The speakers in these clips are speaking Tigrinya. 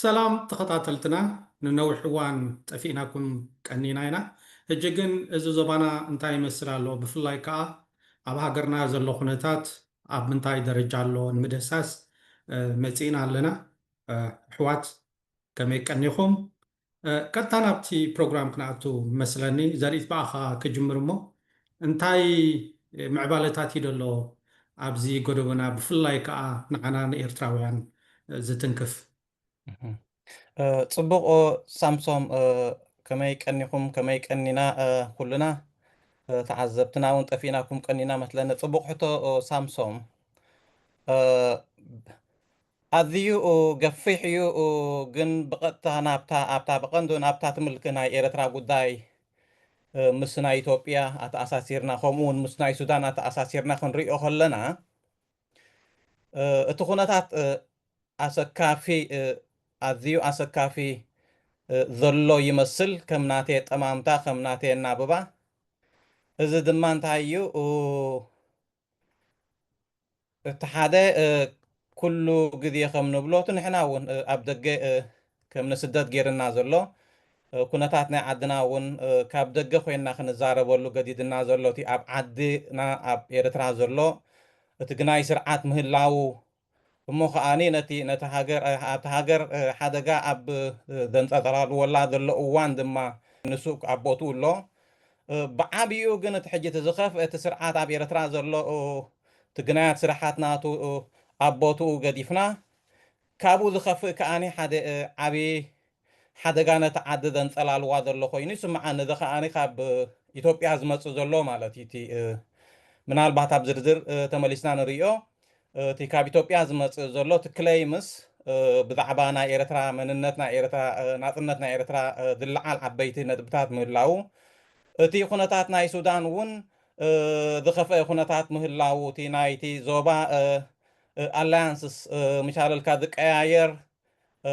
ሰላም ተኸታተልትና፣ ንነዊሕ እዋን ጠፊእናኩም ቀኒና ኢና። ሕጂ ግን እዚ ዞባና እንታይ ይመስል ኣሎ፣ ብፍላይ ከኣ ኣብ ሃገርና ዘሎ ኩነታት ኣብ ምንታይ ደረጃ ኣሎ ንምድህሳስ፣ እ፣ መጺእና ኣለና። እ፣ ኣሕዋት ከመይ ቀኒኹም? እ፣ ቀጥታ ናብቲ ፕሮግራም ክንኣቱ መስለኒ። ዘርኢት ብኣኻ ክጅምር እሞ፣ እንታይ ምዕባለታት እዩ ዘሎ ኣብዚ ጎደቦና፣ ብፍላይ ከኣ ንዓና ንኤርትራውያን፣ እ፣ ዝትንክፍ? እህ። እ፣ ጽቡቕ፣ እ፣ ሳምሶም፣ እ፣ ከመይ ቀኒኹም? ከመይ ቀኒና፣ እ፣ ኩልና፣ እ፣ ተዓዘብትና እውን ጠፊእናኩም ቀኒና መስለኒ። ጽቡቕ ሕቶ፣ እ፣ ሳምሶም። እ፣ ኣዝዩ፣ እ፣ ገፊሕ እዩ፣ እ፣ ግን ብቐጥታ ናብታ፣ ኣብታ ብቐንዱ ናብታ ትምልክ ናይ ኤርትራ ጉዳይ፣ እ፣ ምስ ናይ ኢትዮጵያ ኣተኣሳሲርና፣ ከምኡ እውን ምስ ናይ ሱዳን ኣተኣሳሲርና ክንሪኦ ከለና፣ እ፣ እቲ ኩነታት፣ እ፣ ኣሰካፊ፣ እ፣ ኣዝዩ ኣሰካፊ፣ እ፣ ዘሎ ይመስል፣ ከም ናተይ ኣጠማምታ፣ ከም ናተይ ኣናብባ። እዚ ድማ እንታይ እዩ? እ፣ እቲ ሓደ፣ እ፣ ኩሉ ግዜ ከም ንብሎ፣ እቲ ንሕና እውን፣ እ፣ ኣብ ደገ፣ እ፣ ከም ንስደድ ገይርና ዘሎ፣ እ፣ ኩነታት ናይ ዓድና እውን፣ እ፣ ካብ ደገ ኮይንና ክንዛረበሉ ገዲድና ዘሎ፣ እቲ ኣብ ዓድና፣ ኣብ ኤርትራ ዘሎ፣ እቲ ግናይ ስርዓት ምህላዉ፣ እሞ ከኣኒ ነቲ፣ ነቲ ሃገር፣ እ፣ ኣብቲ ሃገር፣ እ፣ ሓደጋ ኣብ፣ እ፣ ዘንጸላልወላ ዘሎ እዋን ድማ ንሱ ኣብ ቦትኡ ኣሎ። እ፣ ብዓቢኡ ግን እቲ ሕጂ እቲ ዝኸፍአ እቲ ስርዓት ኣብ ኤርትራ ዘሎ፣ እ፣ እቲ ግናያት ስራሓት ናቱ፣ እ፣ ኣብ ቦትኡ ገዲፍና፣ ካብኡ ዝኸፍእ ከኣኒ ሓደ፣ እ፣ ዓቢ ሓደጋ ነቲ ዓዲ ዘንጸላልዋ ዘሎ ኮይኑ ይስምዓኒ። እዚ ከኣኒ ካብ፣ እ፣ ኢትዮጵያ ዝመጽእ ዘሎ ማለት እዩ። እቲ፣ እ፣ ምናልባት ኣብ ዝርዝር፣ እ፣ ተመሊስና ንርእዮ። እ፣ እቲ ካብ ኢትዮጵያ ዝመጽእ ዘሎ እቲ ክለይምስ፣ እ፣ ብዛዕባ ናይ ኤርትራ መንነት፣ ናይ ኤርትራ፣ እ፣ ናጽነት ናይ ኤርትራ፣ እ፣ ዝለዓል ዓበይቲ ነጥብታት ምህላዉ፣ እቲ ኩነታት ናይ ሱዳን እውን፣ እ፣ ዝኸፍአ ኩነታት ምህላዉ፣ እቲ ናይቲ ዞባ፣ እ፣ እ፣ ኣላያንስስ፣ እ፣ ምሻለልካ ዝቀያየር፣ እ፣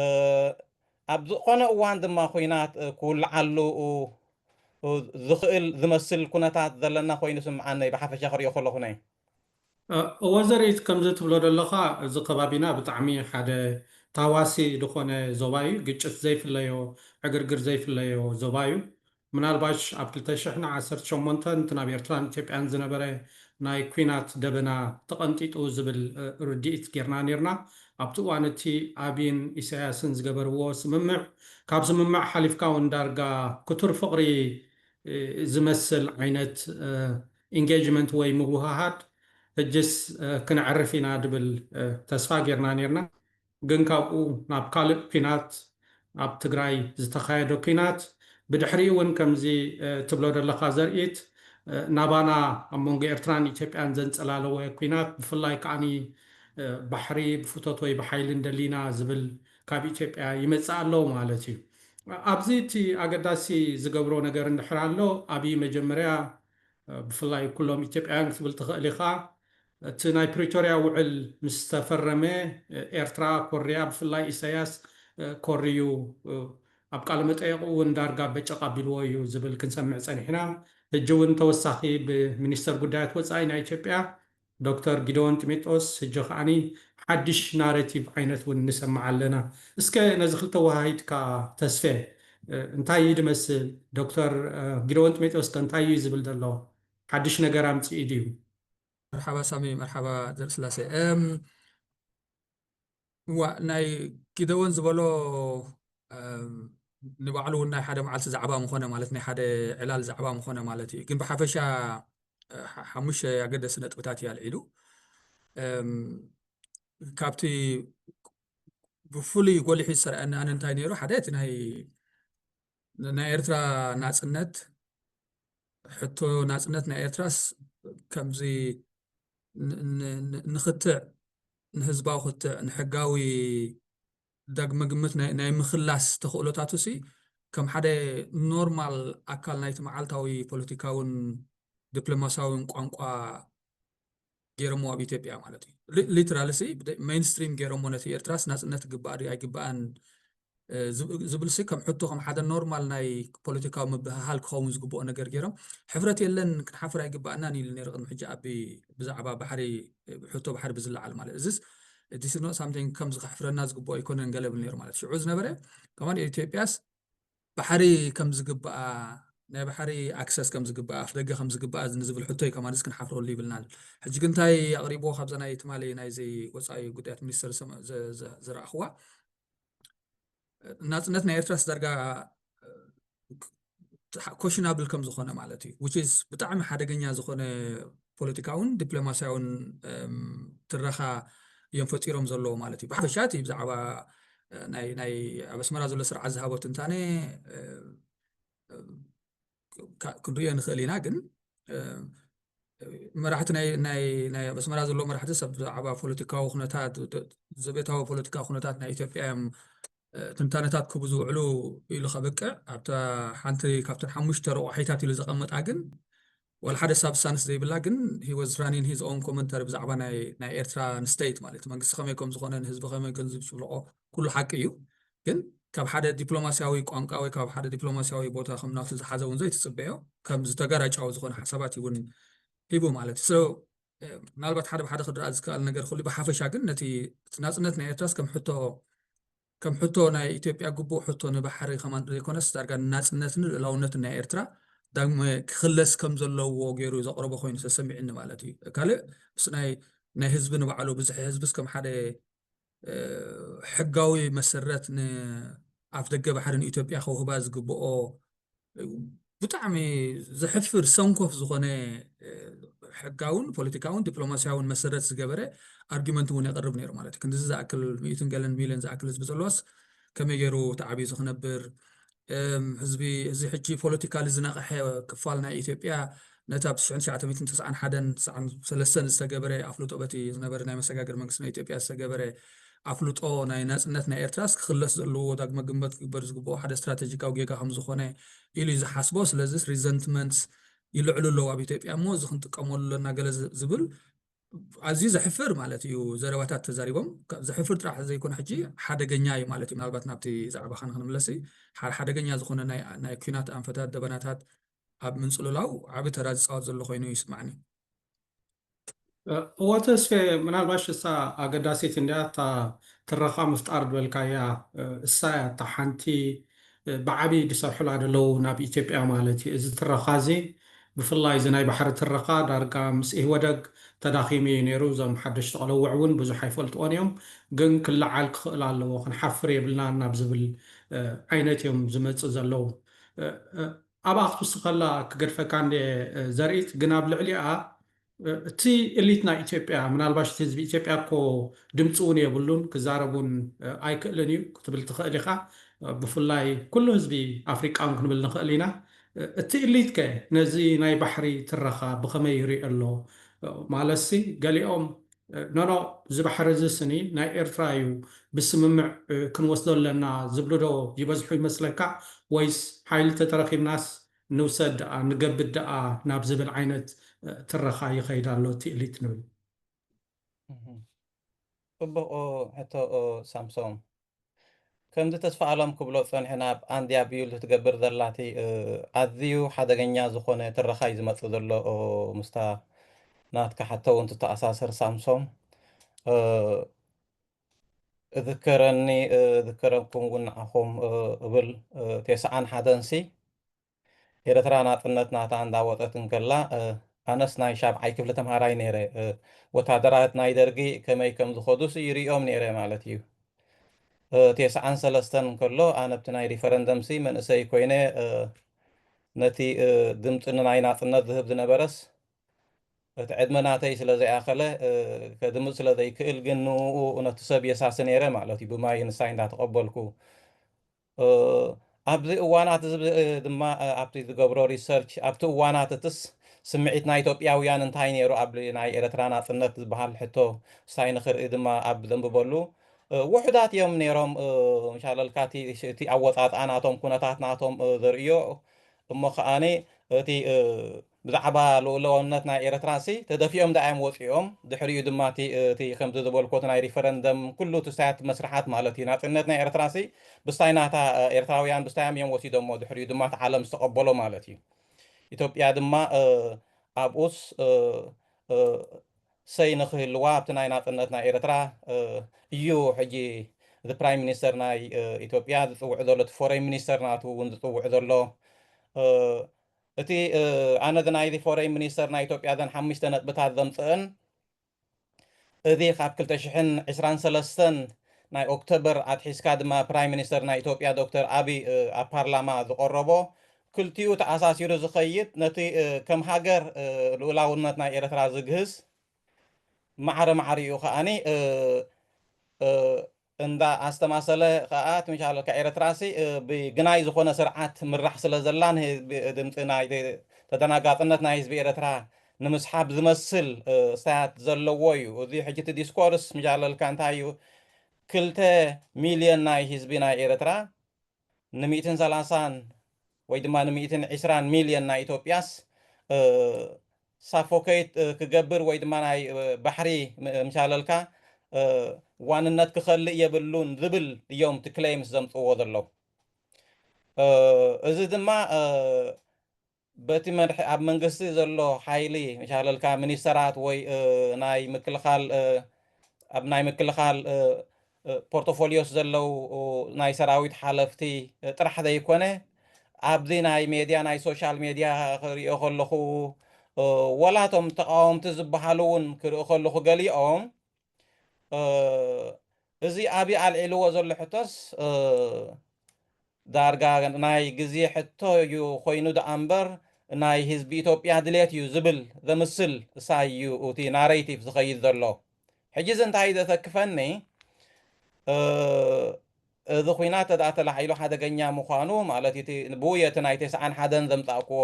ኣብ ዝኾነ እዋን ድማ ኹናት፣ እ፣ ክውልዓሉ፣ እ፣ እ፣ ዝኽእል ዝመስል ኩነታት ዘለና ኮይኑ ስምዓኒ፣ ብሓፈሻ ክሪኦ ከለኹ ነይ። እ፣ እወ፣ ዘርኢት፣ ከምዚ ትብሎ ዘለኻ፣ እዚ ከባቢና ብጣዕሚ ሓደ ታዋሲ ዝኾነ ዞባ እዩ። ግጭት ዘይፍለዮ፣ ዕግርግር ዘይፍለዮ ዞባ እዩ። ምናልባሽ ኣብ ክልተ ሽሕን ዓሰርተ ሸሞንተን እቲ ናብ ኤርትራን ኢትዮጵያን ዝነበረ ናይ ኲናት ደበና ተቐንጢጡ ዝብል፣ እ፣ ርድኢት ጌርና ኔርና። ኣብቲ እዋን እቲ ኣብይን ኢሳያስን ዝገበርዎ ስምምዕ፣ ካብ ስምምዕ ሓሊፍካ እውን ዳርጋ ክቱር ፍቕሪ፣ እ፣ ዝመስል ዓይነት፣ እ፣ ኢንጌጅመንት ወይ ምውህሃድ፣ ሕጅስ፣ እ፣ ክነዕርፍ ኢና ድብል፣ እ፣ ተስፋ ጌርና ኔርና። ግን ካብኡ ናብ ካልእ ኲናት፣ ኣብ ትግራይ ዝተኻየደ ኲናት፣ ብድሕሪኡ እውን ከምዚ፣ እ፣ ትብሎ ዘለኻ ዘርኢት፣ እ፣ ናባና ኣብ መንጎ ኤርትራን ኢትዮጵያን ዘንጸላለወ ኲናት፣ ብፍላይ ከዓኒ፣ እ፣ ባሕሪ ብፍቶት ወይ ብሓይሊ እንደሊና ዝብል ካብ ኢትዮጵያ ይመጽእ ኣሎ ማለት እዩ። ኣብዚ እቲ ኣገዳሲ ዝገብሮ ነገር እንድሕር ኣሎ፣ ኣብይ መጀመርያ፣ እ፣ ብፍላይ ኩሎም ኢትዮጵያውያን ክትብል ትኽእል ኢኻ፣ እቲ ናይ ፕሪቶርያ ውዕል ምስ ተፈረመ፣ እ፣ ኤርትራ፣ ኮርያ፣ ብፍላይ ኢሳያስ፣ እ፣ ኮርዩ፣ እ፣ ኣብ ቃለ መጠየቁ እውን ዳርጋ በጨቕ ኣቢልዎ እዩ ዝብል ክንሰምዕ ጸኒሕና። ሕጂ እውን ተወሳኺ ብሚኒስተር ጉዳያት ወጻኢ ናይ ኢትዮጵያ ዶክተር ጊደዎን ጢሞቴዎስ፣ ሕጂ ከዓኒ ሓድሽ ናሬቲቭ ዓይነት እውን ንሰምዕ ኣለና። እስከ ነዚ ክልተ ወሃሂድካ ተስፌ፣ እ፣ እንታይ እዩ ዝመስል? ዶክተር፣ እ፣ ጊደዎን ጢሞቴዎስ ከ እንታይ እዩ ዝብል ዘሎ? ሓድሽ ነገር ኣምጽኡ ድዩ? መርሓባ ሳሚ፣ መርሓባ ዘርእስላሴ። እም፣ ዋ፣ ናይ ጊደዎን ዝበሎ፣ እም፣ ንባዕሉ እውን ናይ ሓደ መዓልቲ ዛዕባ ምኾነ ማለት፣ ናይ ሓደ ዕላል ዛዕባ ምኾነ ማለት እዩ። ግን ብሓፈሻ፣ እ፣ ሓ-፣ ሓሙሽተ ኣገደስቲ ነጥብታት እዩ ኣልዒሉ። እም፣ ካብቲ ብፍሉይ ጎሊሑ ዝሰርዐኒ ኣነ እንታይ ነይሩ? ሓደ እቲ ናይ፣ ናይ ኤርትራ ናጽነት፣ ሕቶ ናጽነት ናይ ኤርትራስ ከምዚ ን-፣ ን-፣ ን-፣ ንኽትዕ፣ ንህዝባዊ ክትዕ፣ ንሕጋዊ ዳግመ ግምት ናይ፣ ናይ ምኽላስ ተኽእሎታቱሲ ከም ሓደ ኖርማል ኣካል ናይቲ መዓልታዊ ፖለቲካውን ዲፕሎማሲያውን ቋንቋ ገይሮሞ ኣብ ኢትዮጵያ ማለት እዩ። ሊ-፣ ሊትራሊ ሲ ብደ-፣ ሜይንስትሪም ገይሮሞ ነቲ ኤርትራስ ናጽነት ይግባእ ድዩ ኣይግባእን፣ እ፣ ዝብ-፣ ዝብል ሲ ከም ሕቶ ከም ሓደ ኖርማል ናይ ፖለቲካዊ ምብህሃል ክኸውን ዝግብኦ ነገር ገይሮም፣ ሕፍረት የለን ክንሓፍር ኣይግባእናን ኢሉ ነይሩ ቅድሚ ሕጂ ኣቢ ብዛዕባ ባሕሪ፣ ሕቶ ባሕሪ ብዝለዓል ማለት። እዚስ this is not something ከም ዝኸሕፍረና ዝግብኦ ኣይኮነን ገለ ብል ነይሩ ማለት። ሽዑ ዝነበረ ከማን ኢትዮጵያስ ባሕሪ ከም ዝግብኣ፣ ናይ ባሕሪ ኣክሰስ ከም ዝግብኣ፣ ኣፍ ደገ ከም ዝግብኣ ንዝብል ሕቶ እዩ ከማንስ ክንሓፍረሉ ይብልናን። ሕጂ ግን እንታይ ኣቕሪብዎ ካብዛ ናይ ትማሊ ናይዚ ወፃኢ ጉዳያት ሚኒስተር ዝሰማ- ዘ- ዘ- ዝረኣኽዋ ናፅነት ናይ ኤርትራስ ዳርጋ ኮሽናብል ከም ዝኾነ ማለት እዩ። Which is ብጣዕሚ ሓደገኛ ዝኾነ ፖለቲካውን ዲፕሎማሲያውን እም፣ ትረኻ እዮም ፈጢሮም ዘለዉ ማለት እዩ። ብሓፈሻ እቲ ብዛዕባ እ፣ ናይ ናይ ኣብ ኣስመራ ዘሎ ስርዓት ዝሃቦ ትንታነ እ፣ እ፣ ካ- ክንርእዮ ንኽእል ኢና። ግን እ፣ መራሕቲ ናይ ናይ ናይ ኣብ ኣስመራ ዘሎ መራሕቲ ሰብ ብዛዕባ ፖለቲካዊ ኩነታት ደ- ዘቤታዊ ፖለቲካዊ ኩነታት ናይ ኢትዮጵያ እዮም እ፣ ትንታነታት ክህቡ ዝውዕሉ ኢሉ ከብቅዕ ኣብታ ሓንቲ ካብተን ሓሙሽተ ረቋሒታት ኢሉ ዘቐመጣ ግን ዋላ ሓደ ሳብስታንስ ዘይብላ ግን he was running his own commentary ብዛዕባ ናይ ናይ ኤርትራ ስቴት ማለት መንግስቲ ከመይ ከም ዝኾነ ንህዝቢ ከመይ ከም ዝጭብልቆ ኩሉ ሓቂ እዩ። ግን ካብ ሓደ ዲፕሎማሲያዊ ቋንቋ ወይ ካብ ሓደ ዲፕሎማሲያዊ ቦታ ከም ናቱ ዝሓዘ እውን ዘይትፅበዮ ከም ዝተጋራጫዊ ዝኾነ ሓሳባት እውን ሂቡ ማለት እዩ። So ምናልባት ሓደ ብሓደ ክረኣ ዝከኣል ነገር ክሉ ብሓፈሻ ግን ነቲ እቲ ናፅነት ናይ ኤርትራስ ከም ሕቶ ከም ሕቶ ናይ ኢትዮጵያ ግቡእ ሕቶ ንባሕሪ ከማን ዘይኮነስ ዳርጋ ንናፅነትን ልእላውነትን ናይ ኤርትራ ዳግመ ክኽለስ ከም ዘለዎ ገይሩ ዘቕረቦ ኮይኑ ተሰሚዕኒ ማለት እዩ። ካልእ ምስ ናይ ናይ ህዝቢ ንባዕሉ ብዙሕ ህዝብስ ከም ሓደ እ፣ ሕጋዊ መሰረት ንኣፍ ደገ ባሕሪ ንኢትዮጵያ ከውህባ ዝግብኦ ብጣዕሚ ዘሕፍር ሰንኮፍ ዝኾነ እ፣ ሕጋውን ፖለቲካውን ዲፕሎማሲያውን መሰረት ዝገበረ ኣርጊመንት እውን የቕርብ ነይሩ ማለት እዩ። ክንድዚ ዝኣክል ሚእትን ገለን ሚልዮን ዝኣክል ህዝቢ ዘለዋስ ከመይ ገይሩ ተዓብዩ ዝኽነብር እም፣ ህዝቢ እዚ ሕጂ ፖለቲካሊ ዝነቕሐ ክፋል ናይ ኢትዮጵያ ነቲ ኣብ ትሽዓን ትሽዓተ ሚእትን ተስዓን ሓደን ተስዓን ሰለስተን ዝተገበረ ኣፍልጦ በቲ ዝነበረ ናይ መሰጋገሪ መንግስቲ ናይ ኢትዮጵያ ዝተገበረ ኣፍልጦ ናይ ናፅነት ናይ ኤርትራስ ክኽለስ ዘለዎ ዳግመ ግንበት ክግበር ዝግብኦ ሓደ ስትራቴጂካዊ ጌጋ ከም ዝኾነ ኢሉ እዩ ዝሓስቦ። ስለዚ ሪዘንትመንትስ ይልዕሉ ኣለዉ ኣብ ኢትዮጵያ እሞ እዚ ክንጥቀመሉ ኣለና ገለ ዝ- ዝብል ኣዝዩ ዘሕፍር ማለት እዩ ዘረባታት ተዛሪቦም። ከ- ዘሕፍር ጥራሕ ዘይኮነ ሕጂ ሓደገኛ እዩ ማለት እዩ። ምናልባት ናብቲ ዛዕባኻ ንክንምለስ እዩ። ሓ- ሓደገኛ ዝኾነ ናይ ናይ ኲናት ኣንፈታት ደበናታት ኣብ ምንጽልላው ዓቢ ተራ ዝጻወት ዘሎ ኮይኑ ይስማዕኒ። እወ ተስፌ፣ ምናልባሽ እሳ ኣገዳሲት እንዲያ እታ ትረኻ ምፍጣር ዝበልካያ እሳ እያ እታ ሓንቲ ብዓቢ ዝሰርሑላ ዘለዉ ናብ ኢትዮጵያ ማለት እዩ። እዚ ትረኻ እዚ ብፍላይ እዚ ናይ ባሕሪ ትረኻ ዳርጋ ምስ ኢህወደግ ተዳኺሙ እዩ ነይሩ። እዞም ሓደሽቲ ቀለውዕ እውን ብዙሕ ኣይፈልጥዎን እዮም፣ ግን ክለዓል ክኽእል ኣለዎ፣ ክንሓፍር የብልናን ናብ ዝብል ዓይነት እዮም ዝመጽእ ዘለዉ። ኣብኣ ክትውስኸላ ክገድፈካ እንደ ዘርእት ግን ኣብ ልዕሊኣ እቲ እሊት ናይ ኢትዮጵያ ምናልባሽ እቲ ህዝቢ ኢትዮጵያ እኮ ድምፂ እውን የብሉን ክዛረብ እውን ኣይክእልን እዩ ክትብል ትኽእል ኢኻ። ብፍላይ ኩሉ ህዝቢ ኣፍሪቃ እውን ክንብል ንኽእል ኢና። እቲ እሊት ከ ነዚ ናይ ባሕሪ ትረኻ ብኸመይ ይሪኦ ኣሎ? ማለትሲ ገሊኦም ኖኖ እዚ ባሕሪ እዚ ስኒ ናይ ኤርትራ እዩ ብስምምዕ ክንወስዶ ኣለና ዝብሉ ዶ ይበዝሑ ይመስለካ? ወይስ ሓይሊ ተተረኺብናስ ንውሰድ ደኣ ንገብድ ደኣ ናብ ዝብል ዓይነት ትረኻ ይኸይድ ኣሎ እቲ እሊት ንብል። ጽቡቕ ሕቶ ሳምሶም። ከምዚ ተስፋ ኣሎም ክብሎ ጸንሕና ኣብ ኣንድያ ቢውል ትገብር ዘላቲ ኣዝዩ ሓደገኛ ዝኾነ ትረኻ እዩ ዝመጽእ ዘሎ። ምስታ ናትካ ሕቶ እውን ትተኣሳሰር ሳምሶም። እዝከረኒ እዝከረኩም እውን ንዓኹም እብል ቴስዓን ሓደንሲ ኤረትራ ናጽነት ናታ እንዳወጸት እንከላ ኣነስ ናይ ሻብዓይ ክፍሊ ተምሃራይ ነይረ። ወታደራት ናይ ደርጊ ከመይ ከም ዝኸዱስ ይርእዮም ነይረ ማለት እዩ። ቴስዓን ሰለስተን እንከሎ ኣነ ኣብቲ ናይ ሪፈረንደምሲ መንእሰይ ኮይነ ነቲ ድምፂ ንናይ ናጽነት ዝህብ ዝነበረስ እቲ ዕድመ ናተይ ስለ ዘይኣኸለ ከድምፅ ስለ ዘይክእል ግን ንኡ ነቲ ሰብ የሳሲ ነይረ ማለት እዩ ብማይ ንሳይ እንዳተቐበልኩ ኣብዚ እዋናት እዚ ድማ ኣብቲ ዝገብሮ ሪሰርች ኣብቲ እዋናት እትስ ስምዒት ናይ ኢትዮጵያውያን እንታይ ነይሩ ኣብ ናይ ኤረትራ ናጽነት ዝበሃል ሕቶ ስታይ ንኽርኢ ድማ ኣብ ዘንብበሉ ውሑዳት እዮም ነይሮም ምሻለልካ እቲ ኣወፃፅኣ ናቶም ኩነታት ናቶም ዘርእዮ እሞ ከዓኒ እቲ ብዛዕባ ልኡላውነት ናይ ኤረትራ ሲ ተደፊኦም ደኣ እዮም ወፂኦም ድሕሪኡ ድማ እቲ ከምዚ ዝበልኮ እቲ ናይ ሪፈረንደም ኩሉ እቲ ስታያት መስርሓት ማለት እዩ ናፅነት ናይ ኤረትራ ሲ ብስታይ ናታ ኤርትራውያን ብስታዮም እዮም ወሲዶሞ ድሕሪኡ ድማ እቲ ዓለም ዝተቐበሎ ማለት እዩ ኢትዮጵያ ድማ ኣብኡስ ሰይ ንክህልዋ ኣብቲ ናይ ናጽነት ናይ ኤርትራ እዩ። ሕጂ እዚ ፕራይም ሚኒስተር ናይ ኢትዮጵያ ዝጽውዕ ዘሎ፣ እቲ ፎሬን ሚኒስተር ናቱ እውን ዝጽውዕ ዘሎ፣ እቲ ኣነ እዚ ናይዚ ፎሬን ሚኒስተር ናይ ኢትዮጵያ ዘን ሓሙሽተ ነጥብታት ዘምጽእን፣ እዚ ካብ ክልተ ሽሕን ዕስራን ሰለስተን ናይ ኦክቶበር ኣትሒዝካ ድማ ፕራይም ሚኒስተር ናይ ኢትዮጵያ ዶክተር ኣቢይ ኣብ ፓርላማ ዝቐረቦ፣ ክልቲኡ ተኣሳሲሩ ዝኸይድ፣ ነቲ ከም ሃገር ልኡላውነት ናይ ኤርትራ ዝግህስ ማዕረ ማዕሪኡ ከኣኒ እንዳ ኣስተማሰለ ከኣ ትምሻለካ። ኤርትራሲ ብግናይ ዝኾነ ስርዓት ምራሕ ስለ ዘላን ህዝቢ ድምፂ ናይ ተደናጋፅነት ናይ ህዝቢ ኤርትራ ንምስሓብ ዝመስል ስታያት ዘለዎ እዩ። እዚ ሕጂ እቲ ዲስኮርስ ምሻለልካ እንታይ እዩ? ክልተ ሚልዮን ናይ ህዝቢ ናይ ኤርትራ ንሚእትን ሰላሳን ወይ ድማ ንሚእትን ዕስራን ሚልዮን ናይ ኢትዮጵያስ ሳፎኬት ክገብር ወይ ድማ ናይ ባሕሪ ምሻለልካ ዋንነት ክኸልእ የብሉን ዝብል እዮም እቲ ክሌምስ ዘምፅዎ ዘለዉ። እዚ ድማ በቲ መድሒ ኣብ መንግስቲ ዘሎ ሓይሊ ምሻለልካ ሚኒስተራት ወይ ናይ ምክልኻል ኣብ ናይ ምክልኻል ፖርቶፎሊዮስ ዘለዉ ናይ ሰራዊት ሓለፍቲ ጥራሕ ዘይኮነ ኣብዚ ናይ ሜድያ ናይ ሶሻል ሜድያ ክሪኦ ከለኹ ወላቶም ተቃወምቲ ዝበሃሉ እውን ክርኢ ከለኹ ገሊኦም እዚ ኣብይ ኣልዒልዎ ዘሎ ሕቶስ ዳርጋ ናይ ግዜ ሕቶ እዩ ኮይኑ ደኣ እምበር ናይ ህዝቢ ኢትዮጵያ ድሌት እዩ ዝብል ዘምስል እሳይ እዩ እቲ ናሬቲቭ ዝኸይድ ዘሎ። ሕጂ እዚ እንታይ እዩ ዘተክፈኒ? እዚ ኹናት ተደኣ ተላዒሉ ሓደገኛ ምዃኑ ማለት እቲ ብውየ እቲ ናይ ተስዓን ሓደን ዘምፃእክዎ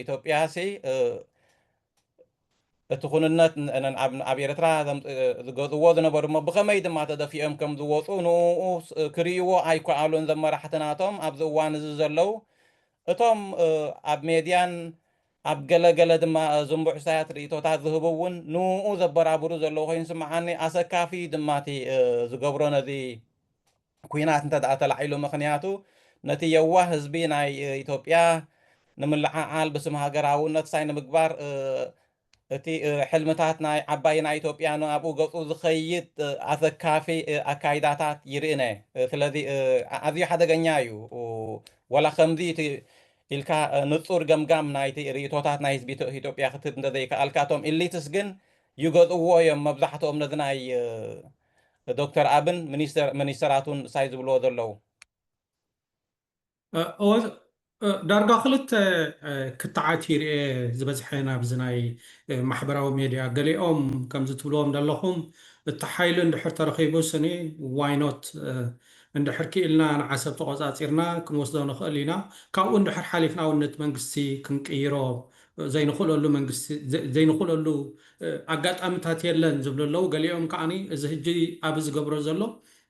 ኢትዮጵያ ሲ እቲ ኩንነት ኣብ ኤርትራ ዝገዝዎ ዝነበሩ እሞ ብኸመይ ድማ ተደፊኦም ከም ዝወፁ ንኡ ክርእይዎ ኣይከኣሉን። ዘመራሕቲ ናቶም ኣብዚ እዋን እዚ ዘለዉ እቶም ኣብ ሜድያን ኣብ ገለገለ ድማ ዝንቡዕ ስታያት ርእቶታት ዝህቡ እውን ንኡ ዘበራብሩ ዘለዉ ኮይኑ ስምዓኒ። ኣሰካፊ ድማ እቲ ዝገብሮ ነዚ ኩናት እንተ ደኣ ተላዒሉ፣ ምኽንያቱ ነቲ የዋህ ህዝቢ ናይ ኢትዮጵያ ንምልዓዓል ብስም ሃገራውነት ሳይ ንምግባር እቲ ሕልምታት ናይ ዓባይ ናይ ኢትዮጵያ ንኣብኡ ገፁ ዝኸይድ ኣሰካፊ ኣካይዳታት ይርእነ። ስለዚ ኣዝዩ ሓደገኛ እዩ። ወላ ከምዚ እቲ ኢልካ ንፁር ገምጋም ናይቲ ርእቶታት ናይ ህዝቢ ኢትዮጵያ ክትህብ እንተዘይከኣልካ፣ እቶም ኢሊትስ ግን ይገዝእዎ እዮም መብዛሕትኦም ነዚ ናይ ዶክተር ኣብን ሚኒስተራቱን ሳይ ዝብልዎ ዘለዉ። ዳርጋ ክልተ ክትዓት ይርኤ ዝበዝሐ ናብዚ ናይ ማሕበራዊ ሜድያ። ገሊኦም ከምዚ ትብልዎም ዘለኹም እቲ ሓይሊ እንድሕር ተረኺቡ ስኒ ዋይኖት እንድሕር ክኢልና ንዓሰብ ተቆፃፂርና ክንወስዶ ንኽእል ኢና። ካብኡ እንድሕር ሓሊፍና እውን ነቲ መንግስቲ ክንቅይሮ ዘይንኽእለሉ መንግስቲ ዘይንኽእለሉ ኣጋጣሚታት የለን ዝብሉ ኣለዉ። ገሊኦም ከዓኒ እዚ ሕጂ ኣብ ዝገብሮ ዘሎ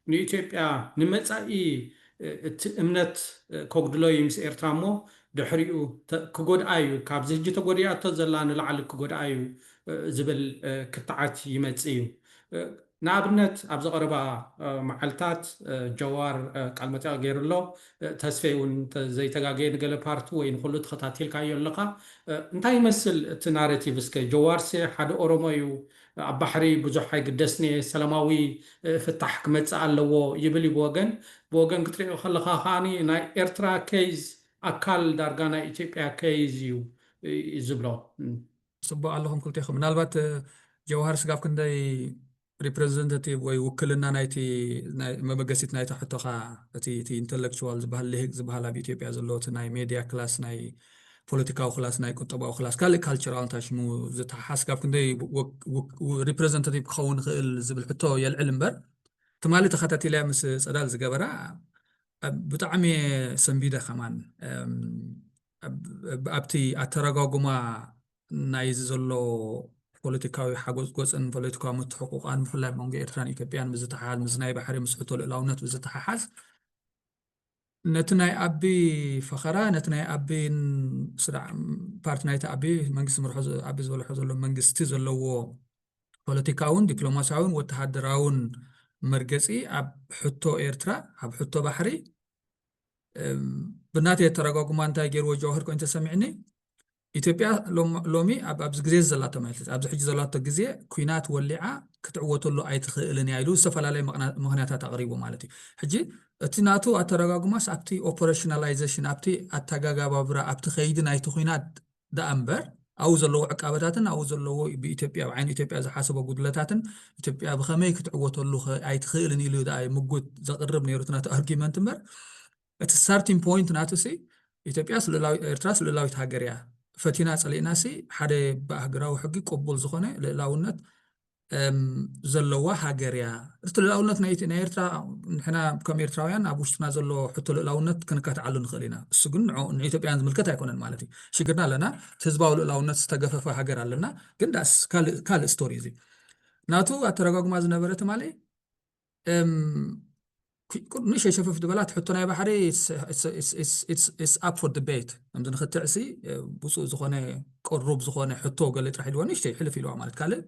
ንኢትዮጵያ ንመጻኢ እቲ እምነት ከጉድሎ እዩ ምስ ኤርትራ እሞ ድሕሪኡ ክጎድኣ እዩ፣ ካብዚ ሕጂ ተጎዲኣቶ ዘላ ንላዕሊ ክጎድኣ እዩ ዝብል ክትዓት ይመጽእ እዩ። ንኣብነት ኣብዚ ቀረባ መዓልታት ጀዋር ቃል መጠይቕ ገይሩ ኣሎ። ተስፈይ እውን ዘይተጋገየ ንገለ ፓርቲ ወይ ንኩሉ ተኸታቲልካዮ ኣለኻ። እንታይ ይመስል እቲ ናሬቲቭ? እስከ ጀዋርሲ ሓደ ኦሮሞ እዩ፣ ኣብ ባሕሪ ብዙሕ ኣይግደስን እየ፣ ሰላማዊ ፍታሕ ክመጽእ ኣለዎ ይብል እዩ ብወገን። ብወገን ክትሪኦ ከለኻ ከዓኒ ናይ ኤርትራ ኬዝ ኣካል ዳርጋ ናይ ኢትዮጵያ ኬዝ እዩ ዝብሎ። ጽቡቕ ኣለኹም ክልቴኹም። ምናልባት ጀውሃር ስጋብ ክንደይ ሪፕሬዘንታቲቭ ወይ ውክልና ናይቲ መበገሲት ናይታ ሕቶኻ እቲ ኢንተሌክቹዋል ዝበሃል ልሂቅ ዝበሃል ኣብ ኢትዮጵያ ዘሎ እቲ ናይ ሜድያ ክላስ ናይ ፖለቲካዊ ክላስ ናይ ቁጠባዊ ክላስ ካልእ ካልቸራል እንታይ ሽሙ ዝተሓሓስ ካብ ክንደይ ሪፕሬዘንታቲቭ ክኸውን ይኽእል ዝብል ሕቶ የልዕል እምበር ትማሊ ተኸታቲለ ምስ ፀዳል ዝገበራ ብጣዕሚ ሰንቢደ ከማን ኣብቲ ኣተረጓጉማ ናይዚ ዘሎ ፖለቲካዊ ሓጎፅጎፅን ፖለቲካዊ ምትሕቁቋን ብፍላይ መንጎ ኤርትራን ኢትዮጵያን ብዝተሓሓዝ ምስ ናይ ባሕሪ ምስ ሕቶ ልእላውነት ብዝተሓሓዝ ነቲ ናይ ኣቢ ፈኸራ ነቲ ናይ ኣቢን ስራዕ ፓርቲ ናይቲ ኣቢ መንግስቲ ምርሖ ኣቢ ዝበልሖ ዘሎ መንግስቲ ዘለዎ ፖለቲካውን ዲፕሎማሲያውን ወተሃደራውን መርገፂ ኣብ ሕቶ ኤርትራ ኣብ ሕቶ ባሕሪ ብናተይ ኣተረጓጉማ እንታይ ገይርዎ ጀዋህር ኮይኑ ተሰሚዕኒ ኢትዮጵያ ሎም- ሎሚ ኣብ ኣብዚ ግዜ ዘላቶ ማለት እዩ፣ ኣብዚ ሕጂ ዘላቶ ግዜ ኩናት ወሊዓ ክትዕወተሉ ኣይትኽእልን እያ ኢሉ ዝተፈላለየ ምቕና- ምኽንያታት ኣቕሪቡ ማለት እዩ። ሕጂ እቲ ናቱ ኣተረጋጉማስ ኣብቲ ኦፐሬሽናላይዜሽን፣ ኣብቲ ኣተጋጋባብራ፣ ኣብቲ ከይዲ ናይቲ ኩናት ደኣ እምበር ኣብኡ ዘለዎ ዕቃበታትን ኣብኡ ዘለዎ ብኢትዮጵያ ብዓይኒ ኢትዮጵያ ዝሓሰቦ ጉድለታትን ኢትዮጵያ ብኸመይ ክትዕወተሉ ኸ- ኣይትኽእልን ኢሉ ደኣ ምጉት ዘቕርብ ነይሩ እቲ ናቱ ኣርጊመንት እምበር እቲ ስታርቲንግ ፖይንት ናቱ ሲ ኢትዮጵያስ ልእላዊ ኤርትራስ ልእላዊት ሃገር እያ፣ ፈቲና ጸሊእና ሲ ሓደ ብኣህግራዊ ሕጊ ቅቡል ዝኾነ ልእላውነት እም፣ ዘለዋ ሃገር እያ። እቲ ልእላውነት ናይ ናይ ኤርትራ ንሕና ከም ኤርትራውያን ኣብ ውሽጥና ዘሎ ሕቶ ልእላውነት ክንካትዓሉ ንኽእል ኢና። እሱ ግን ንዑ- ንኢትዮጵያን ዝምልከት ኣይኮነን ማለት እዩ። ሽግርና ኣለና፣ እቲ ህዝባዊ ልእላውነት ዝተገፈፈ ሃገር ኣለና። ግን ዳስ ካልእ ካልእ ስቶሪ እዚ ናቱ ኣተረጓጉማ ዝነበረ ትማሊ እም፣ ኩ- ኩ- ንእሽተይ ሸፈፍ ዝበላ ትሕቶ ናይ ባሕሪ it's up for debate። ከምዚ ንክትዕ ሲ ብፁእ ዝኾነ ቅሩብ ዝኾነ ሕቶ ገለ ጥራሕ ኢልዋ ንእሽተይ ሕልፍ ኢልዋ ማለት ካልእ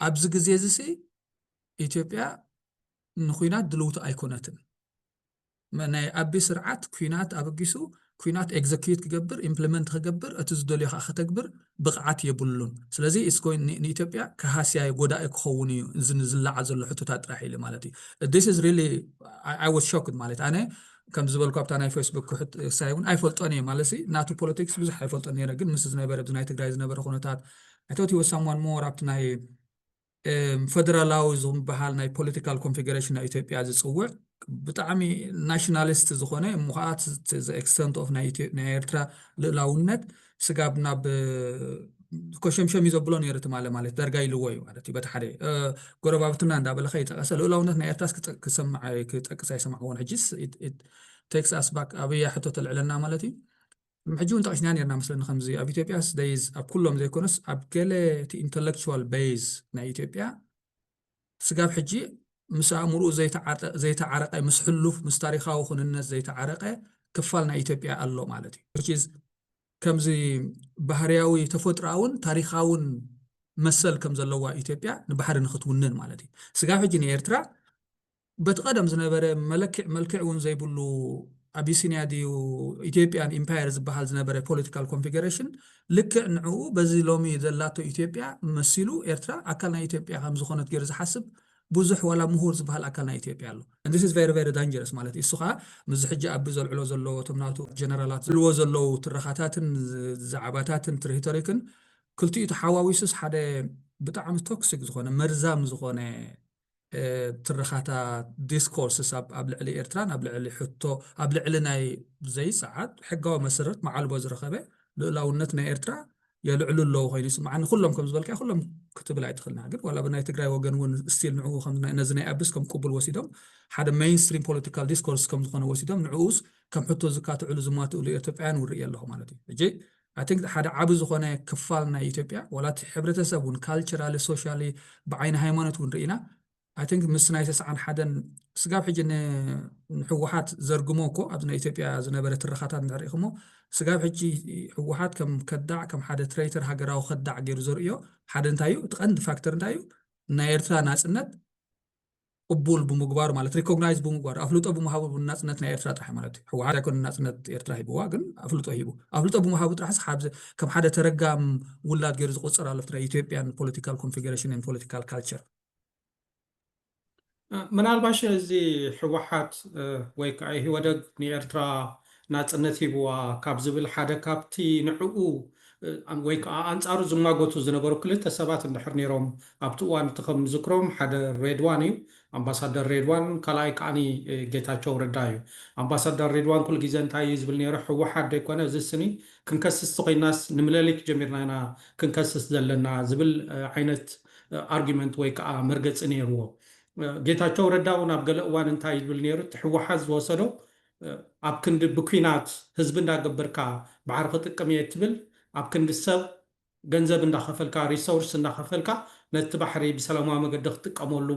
ኣብዚ ግዜ እዚ ሲ ኢትዮጵያ ንኩናት ድልውቲ ኣይኮነትን። መ- ናይ ኣቢ ስርዓት ኩናት ኣበጊሱ ኩናት ኤግዘኪዩት ክገብር ኢምፕሊመንት ክገብር እቲ ዝደልዮ ከዓ ከተግብር ብቕዓት የብሉን። ስለዚ it's going- ን- ንኢትዮጵያ ከሃስያ ጎዳኢ ክኸውን እዩ እዚ ዝለዓል ዘሎ ሕቶታት ጥራሕ ኢሉ ማለት እዩ። This is really I, I was shocked ማለት ኣነ ከም ዝበልኩ ኣብታ ናይ ፌስቡክ ክሕት ሳይ እውን ኣይፈልጦን እየ ማለት ሲ ናቱ ፖለቲክስ ብዙሕ ኣይፈልጦን ነይረ ግን ምስ ዝነበረ ብዚ ናይ ትግራይ ዝነበረ ኩነታት I thought he was someone more ኣብቲ ናይ ፈደራላዊ ዝበሃል ናይ ፖለቲካል ኮንፊገሬሽን ናይ ኢትዮጵያ ዝፅውዕ ብጣዕሚ ናሽናሊስት ዝኾነ እሞ ከዓ ኤክስተንት ኦፍ ናይ ኤርትራ ልእላውነት ስጋብ ናብ ኮሸምሸም እዩ ዘብሎ ነይሩ ትማለ ማለት ዳርጋ ኢልዎ እዩ ማለት እዩ በቲ ሓደ ጎረባብትና እንዳበለ ከይጠቀሰ ልእላውነት ናይ ኤርትራስ ክጠቅስ ኣይሰማዕዎን ሕጂስ ቴክስ ኣስባክ ኣብያ ሕቶ ተልዕለና ማለት እዩ ሕጂ እውን ጠቂስና ነርና መስለኒ ከምዚ ኣብ ኢትዮጵያ ስደይዝ ኣብ ኩሎም ዘይኮነስ ኣብ ገለ እቲ ኢንተሌክቹዋል ቤዝ ናይ ኢትዮጵያ ስጋብ ሕጂ ምስ ኣእምርኡ ዘይተዓረቀ ምስ ሕሉፍ ምስ ታሪካዊ ኩንነት ዘይተዓረቀ ክፋል ናይ ኢትዮጵያ ኣሎ ማለት እዩ ከምዚ ባህርያዊ ተፈጥሮኣውን ታሪካውን መሰል ከም ዘለዋ ኢትዮጵያ ንባሕሪ ንክትውንን ማለት እዩ ስጋብ ሕጂ ንኤርትራ በቲ ቀደም ዝነበረ መለክዕ መልክዕ እውን ዘይብሉ ኣቢሲኒያ ድዩ ኢትዮጵያን ኢምፓየር ዝበሃል ዝነበረ ፖለቲካል ኮንፊገሬሽን ልክዕ ንዕኡ በዚ ሎሚ ዘላቶ ኢትዮጵያ መሲሉ ኤርትራ ኣካል ናይ ኢትዮጵያ ከም ዝኾነት ገይሩ ዝሓስብ ብዙሕ ዋላ ምሁር ዝበሃል ኣካል ናይ ኢትዮጵያ ኣሎ this is very very dangerous ማለት እሱ ከዓ ምዚ ሕጂ ኣቢ ዘልዕሎ ዘለዎ እቶም ናቱ ጀነራላት ዝልዎ ዘለዉ ትረኻታትን ዛዕባታትን ትሪቶሪክን ክልቲኡ ተሓዋዊሱስ ሓደ ብጣዕሚ ቶክሲክ ዝኾነ መርዛም ዝኾነ ትረኻታት ዲስኮርስስ ኣብ ልዕሊ ኤርትራን ኣብ ልዕሊ ሕቶ ኣብ ልዕሊ ናይ ዘይሰዓት ሕጋዊ መሰረት መዓልቦ ዝረኸበ ልእላውነት ናይ ኤርትራ የልዕሉ ኣለዉ ኮይኑ ይስምዓኒ ኩሎም ከም ዝበልካ ኩሎም ክትብል ኣይትኽእልና ግን ዋላ ብናይ ትግራይ ወገን እውን ስቲል ንዕኡ ነዚ ናይ ኣብስ ከም ቅቡል ወሲዶም ሓደ ሜይንስትሪም ፖለቲካል ዲስኮርስ ከም ዝኾነ ወሲዶም ንዕኡስ ከም ሕቶ ዝካትዕሉ ዝማትእሉ ኢትዮጵያውያን እውን ርኢ ኣለኹ ማለት እዩ ሕጂ I think ሓደ ዓቢ ዝኾነ ክፋል ናይ ኢትዮጵያ ዋላ እቲ ሕብረተሰብ እውን ካልቸራሊ ሶሻሊ ብዓይኒ ሃይማኖት እውን ርኢና I think ምስ ናይ ተስዓን ሓደን ስጋብ ሕጂ ንህወሓት ዘርግሞ እኮ ኣብዚ ናይ ኢትዮጵያ ዝነበረ ትረኻታት እንድሕር ኢኹሞ ስጋብ ሕጂ ህወሓት ከም ከዳዕ ከም ሓደ ትሬተር ሃገራዊ ከዳዕ ገይሩ ዘርእዮ ሓደ እንታይ እዩ እቲ ቀንዲ ፋክተር እንታይ እዩ ናይ ኤርትራ ናፅነት ቅቡል ብምግባሩ ማለት ሪኮግናይዝ ብምግባሩ ኣፍልጦ ብምሃቡ ናፅነት ናይ ኤርትራ ጥራሕ ማለት እዩ ህወሓት ኣይኮነ ናፅነት ኤርትራ ሂብዋ ግን ኣፍልጦ ሂቡ ኣፍልጦ ብምሃቡ ጥራሕስ ከም ሓደ ተረጋም ውላድ ገይሩ ዝቆፀር ኣሎ ናይ ኢትዮጵያን ፖለቲካል ኮንፊገሬሽን ፖለቲካል ካልቸር ምናልባሽ እዚ ህወሓት ወይ ከዓ ኢህወደግ ንኤርትራ ናፅነት ሂብዋ ካብ ዝብል ሓደ ካብቲ ንዕኡ ወይ ከዓ ኣንፃሩ ዝማጎቱ ዝነበሩ ክልተ ሰባት እንድሕር ነይሮም ኣብቲ እዋን እቲ ከም ዝክሮም ሓደ ሬድዋን እዩ ኣምባሳደር ሬድዋን ካልኣይ ከዓኒ ጌታቸው ረዳ እዩ ኣምባሳደር ሬድዋን ኩሉ ግዜ እንታይ እዩ ዝብል ነይሩ ህወሓት ዘይኮነ እዚ ስኒ ክንከስስ ተኮይናስ ንምለሊክ ጀሚርና ኢና ክንከስስ ዘለና ዝብል ዓይነት ኣርጊመንት ወይ ከዓ መርገፂ ነይርዎ ጌታቸው ረዳ እውን ኣብ ገለ እዋን እንታይ ይብል ነይሩ እቲ ህወሓት ዝወሰዶ ኣብ ክንዲ ብኩናት ህዝቢ እንዳገበርካ ባሕሪ ክጥቅም እየ ትብል ኣብ ክንዲ ሰብ ገንዘብ እንዳኸፈልካ ሪሶርስ እንዳኸፈልካ ነቲ ባሕሪ ብሰላማዊ መገዲ ክጥቀመሉ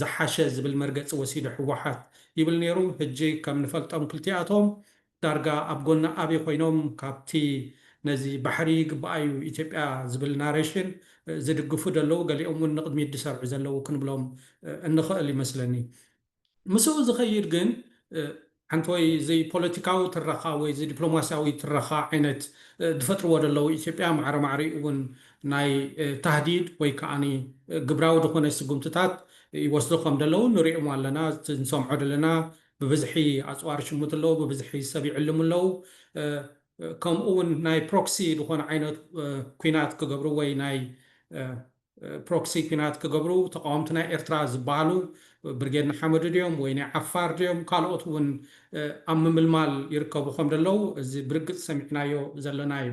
ዝሓሸ ዝብል መርገፂ ወሲዱ ህወሓት ይብል ነይሩ ህጂ ከም ንፈልጦም ክልቲኣቶም ዳርጋ ኣብ ጎኒ ኣቢ ኮይኖም ካብቲ ነዚ ባሕሪ ይግባኣዩ ኢትዮጵያ ዝብል ናሬሽን ዝድግፉ ደለዉ ገሊኦም እውን ንቅድሚት ዝሰርዑ ዘለዉ ክንብሎም እንኽእል ይመስለኒ ምስኡ ዝኸይድ ግን ሓንቲ ወይ እዚ ፖለቲካዊ ትረኻ ወይ እዚ ዲፕሎማስያዊ ትረኻ ዓይነት ዝፈጥርዎ ዘለዉ ኢትዮጵያ ማዕረ ማዕሪኡ እውን ናይ ታህዲድ ወይ ከዓኒ ግብራዊ ዝኾነ ስጉምትታት ይወስዱ ከም ዘለዉ ንሪኦም ኣለና። ንሰምዖ ዘለና ብብዝሒ ኣፅዋር ሽሙት ኣለዉ፣ ብብዝሒ ሰብ ይዕልሙ ኣለዉ። ከምኡ እውን ናይ ፕሮክሲ ዝኾነ ዓይነት ኩናት ክገብሩ ወይ ናይ ፕሮክሲ ኩናት ክገብሩ ተቃወምቲ ናይ ኤርትራ ዝበሃሉ ብርጌድ ንሓመዱ ድዮም ወይ ናይ ዓፋር ድዮም ካልኦት እውን ኣብ ምምልማል ይርከቡ ከም ዘለዉ እዚ ብርግፅ ሰሚዕናዮ ዘለና እዩ።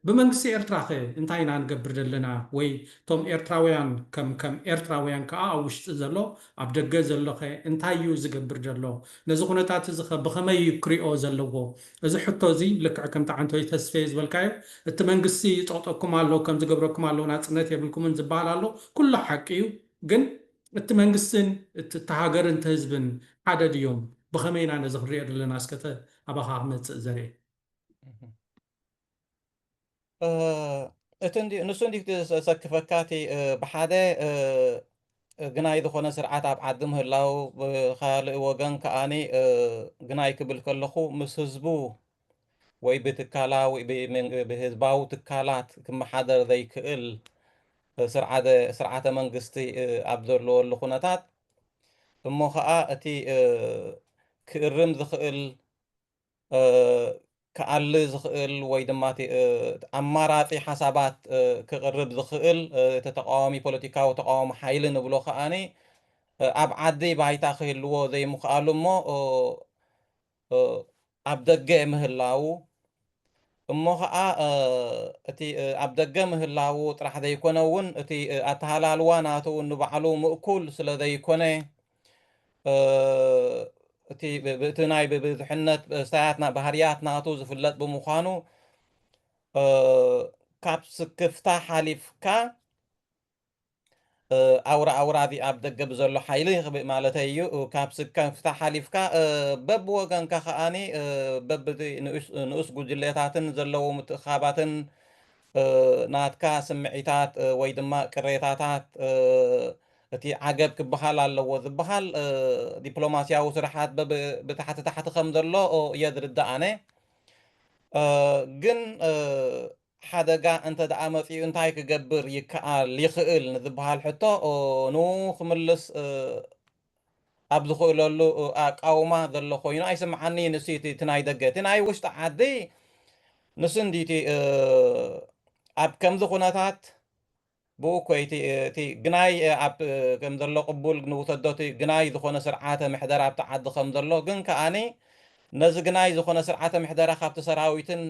ብመንግስቲ ኤርትራ ከ እንታይ ኢና ንገብር ዘለና? ወይ እቶም ኤርትራውያን ከም ከም ኤርትራውያን ከዓ ኣብ ውሽጢ ዘሎ ኣብ ደገ ዘሎ ከ እንታይ እዩ ዝገብር ዘሎ? ነዚ ኩነታት እዚ ከ ብኸመይ እዩ ክሪኦ ዘለዎ? እዚ ሕቶ እዚ ልክዕ ከምቲ ዓንቶይ ተስፌ ዝበልካዮ እቲ መንግስቲ ይጠቕጠኩም ኣሎ ከም ዝገብረኩም ኣሎ ናፅነት የብልኩምን ዝበሃል ኣሎ። ኩሉ ሓቂ እዩ። ግን እቲ መንግስትን እቲ ሃገርን እቲ ህዝብን ሓደ ድዮም? ብኸመይ ኢና ነዚ ክንሪኦ ዘለና? እስከተ ኣባኻ ክመፅእ ዘርኢ እቲ ንሱ እንዲ ዘሰክፈካ እቲ ብሓደ ግናይ ዝኾነ ስርዓት ኣብ ዓዲ ምህላው ብካልእ ወገን ከዓኒ ግናይ ክብል ከለኹ ምስ ህዝቡ ወይ ብትካላዊ ብህዝባዊ ትካላት ክመሓደር ዘይክእል ስርዓተ መንግስቲ ኣብ ዘለወሉ ኩነታት እሞ ከዓ እቲ ክእርም ዝኽእል ክኣሊ ዝኽእል ወይ ድማ ኣማራፂ ሓሳባት ክቕርብ ዝኽእል እቲ ተቃዋሚ ፖለቲካዊ ተቃዋሚ ሓይሊ ንብሎ ከዓኒ ኣብ ዓዲ ባይታ ክህልዎ ዘይምኽኣሉ እሞ ኣብ ደገ ምህላው እሞ ከዓ እቲ ኣብ ደገ ምህላው ጥራሕ ዘይኮነ እውን እቲ ኣተሃላልዋ ናቱ እውን ንባዕሉ ምእኩል ስለ ዘይኮነ እቲ ብእቲ ናይ ብብዝሕነት ስታያት ባህርያት ናቱ ዝፍለጥ ብምዃኑ ካብ ስክፍታ ሓሊፍካ ኣውራ ኣውራ እዚ ኣብ ደገ ብዘሎ ሓይሊ ክብል ማለተይ እዩ። ካብ ስክፍታ ሓሊፍካ በብወገንካ ከዓኒ በብቲ ንኡስ ጉጅሌታትን ዘለዉ ምትእኻባትን ናትካ ስምዒታት ወይ ድማ ቅሬታታት እቲ ዓገብ ክበሃል ኣለዎ ዝበሃል ዲፕሎማስያዊ ስርሓት ብታሕቲ ታሕቲ ከም ዘሎ እየ ዝርዳእ ኣነ። ግን ሓደጋ እንተ ደኣ መጺኡ እንታይ ክገብር ይከኣል ይኽእል ንዝበሃል ሕቶ ን ክምልስ ኣብ ዝኽእለሉ ኣቃውማ ዘሎ ኮይኑ ኣይስምዓኒ። ንሱ እቲ ናይ ደገ እቲ ናይ ውሽጢ ዓዲ ንሱ እንዲ እቲ ኣብ ከምዚ ኩነታት ብኡ እኮ እቲ እቲ ግናይ ኣብ ከም ዘሎ ቅቡል ንውሰዶ እቲ ግናይ ዝኾነ ስርዓተ ምሕደራ ኣብቲ ዓዲ ከም ዘሎ ግን ከዓኒ ነዚ ግናይ ዝኾነ ስርዓተ ምሕደራ ካብቲ ሰራዊትን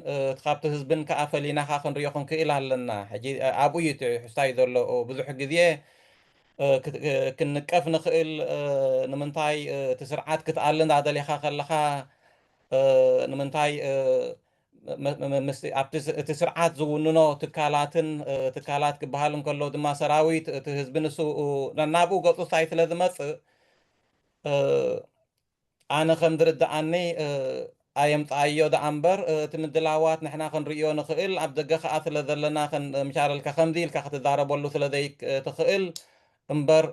ካብቲ ህዝብን ከዓ ፈሊና ከዓ ክንሪኦ ክንክእል ኣለና። ሕጂ ኣብኡ እዩ እቲ ሕስታይ ዘሎ። ብዙሕ ግዜ ክንንቀፍ ንኽእል ንምንታይ እቲ ስርዓት ክትኣሊ እንዳደሊኻ ከለኻ ንምንታይ ምስቲ ኣብቲ እቲ ስርዓት ዝውንኖ ትካላትን ትካላት ክበሃል እንከሎ ድማ ሰራዊት እቲ ህዝቢ ንሱ ናብኡ ገፁ እንታይ ስለ ዝመፅእ ኣነ ከም ዝርድኣኒ ኣየምፅኣዮ ደኣ እምበር እቲ ምድላዋት ንሕና ክንርእዮ ንኽእል ኣብ ደገ ከዓ ስለ ዘለና ምሻረልካ ከምዚ ኢልካ ክትዛረበሉ ስለ ዘይትኽእል እምበር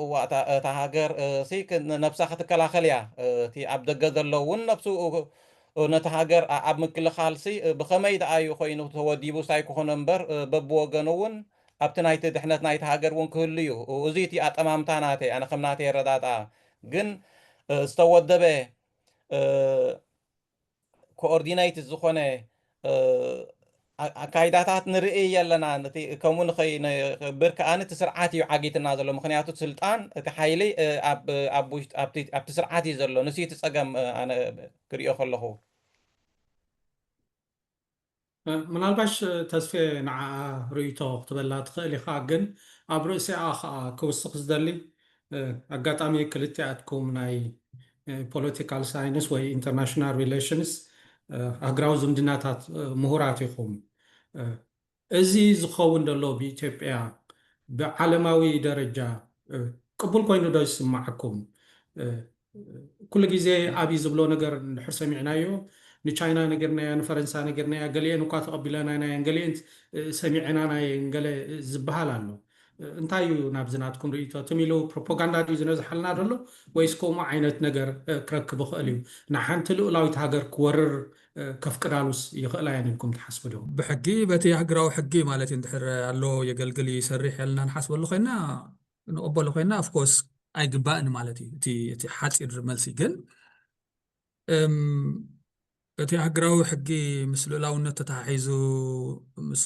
እዋ እታ ሃገር ሲ ነብሳ ክትከላኸል እያ። እቲ ኣብ ደገ ዘሎ እውን ነብሱ ነቲ ሃገር ኣብ ምክልኻል ሲ ብኸመይ ደኣ እዩ ኮይኑ ተወዲቡ ሳይ ክኾነ እምበር በብወገኑ እውን ኣብቲ ናይቲ ድሕነት ናይቲ ሃገር እውን ክህሉ እዩ። እዚ እቲ ኣጠማምታ ናተይ ኣነ ከም ናተይ ኣረዳድኣ ግን ዝተወደበ ኮኦርዲነይት ዝኾነ ኣካይዳታት ንርኢ ኣለና። ከምኡ ንኸይነብር ከኣ እቲ ስርዓት እዩ ዓጊትና ዘሎ። ምክንያቱ ስልጣን እቲ ሓይሊ ኣብቲ ስርዓት እዩ ዘሎ። ንሱ እቲ ጸገም ኣነ ክሪኦ ከለኹ። ምናልባሽ ተስፌ ንዓ ርእይቶ ክትበላ ትኽእል ኢኻ፣ ግን ኣብ ርእሲኣ ከዓ ክውስኽ ዝደሊ ኣጋጣሚ ክልቲኣትኩም ናይ ፖለቲካል ሳይንስ ወይ ኢንተርናሽናል ሪሌሽንስ ሃገራዊ ዝምድናታት ምሁራት ኢኹም። እዚ ዝኸውን ዘሎ ብኢትዮጵያ ብዓለማዊ ደረጃ ቅቡል ኮይኑ ዶ ይስማዓኩም? ኩሉ ግዜ ኣብይ ዝብሎ ነገር እንድሕር ሰሚዕናዮ ንቻይና ነገርናያ ንፈረንሳ ነገርናያ ገሊአን እኳ ተቐቢለናናየን ገሊአን ሰሚዐናናየን ገለ ዝበሃል ኣሎ። እንታይ እዩ ናብዚ ናትኩም ርእይቶ? ትም ኢሉ ፕሮፓጋንዳ ድዩ ዝነዝሓልና ዘሎ ወይስ ከምኡ ዓይነት ነገር ክረክብ ይኽእል እዩ? ንሓንቲ ልኡላዊት ሃገር ክወርር ከፍቅዳሉስ ይኽእላ እየን ኢልኩም ትሓስቡ ዲኹም? ብሕጊ፣ በቲ ሃገራዊ ሕጊ ማለት እዩ፣ እንድሕር ኣሎ የገልግል ይሰርሕ ያልና ንሓስበሉ ኮይና፣ ንቕበሉ ኮይና፣ ኦፍኮርስ ኣይግባእን ማለት እዩ። እቲ ሓፂር መልሲ ግን እቲ ሃገራዊ ሕጊ ምስ ልኡላውነት ተተሓሒዙ፣ ምስ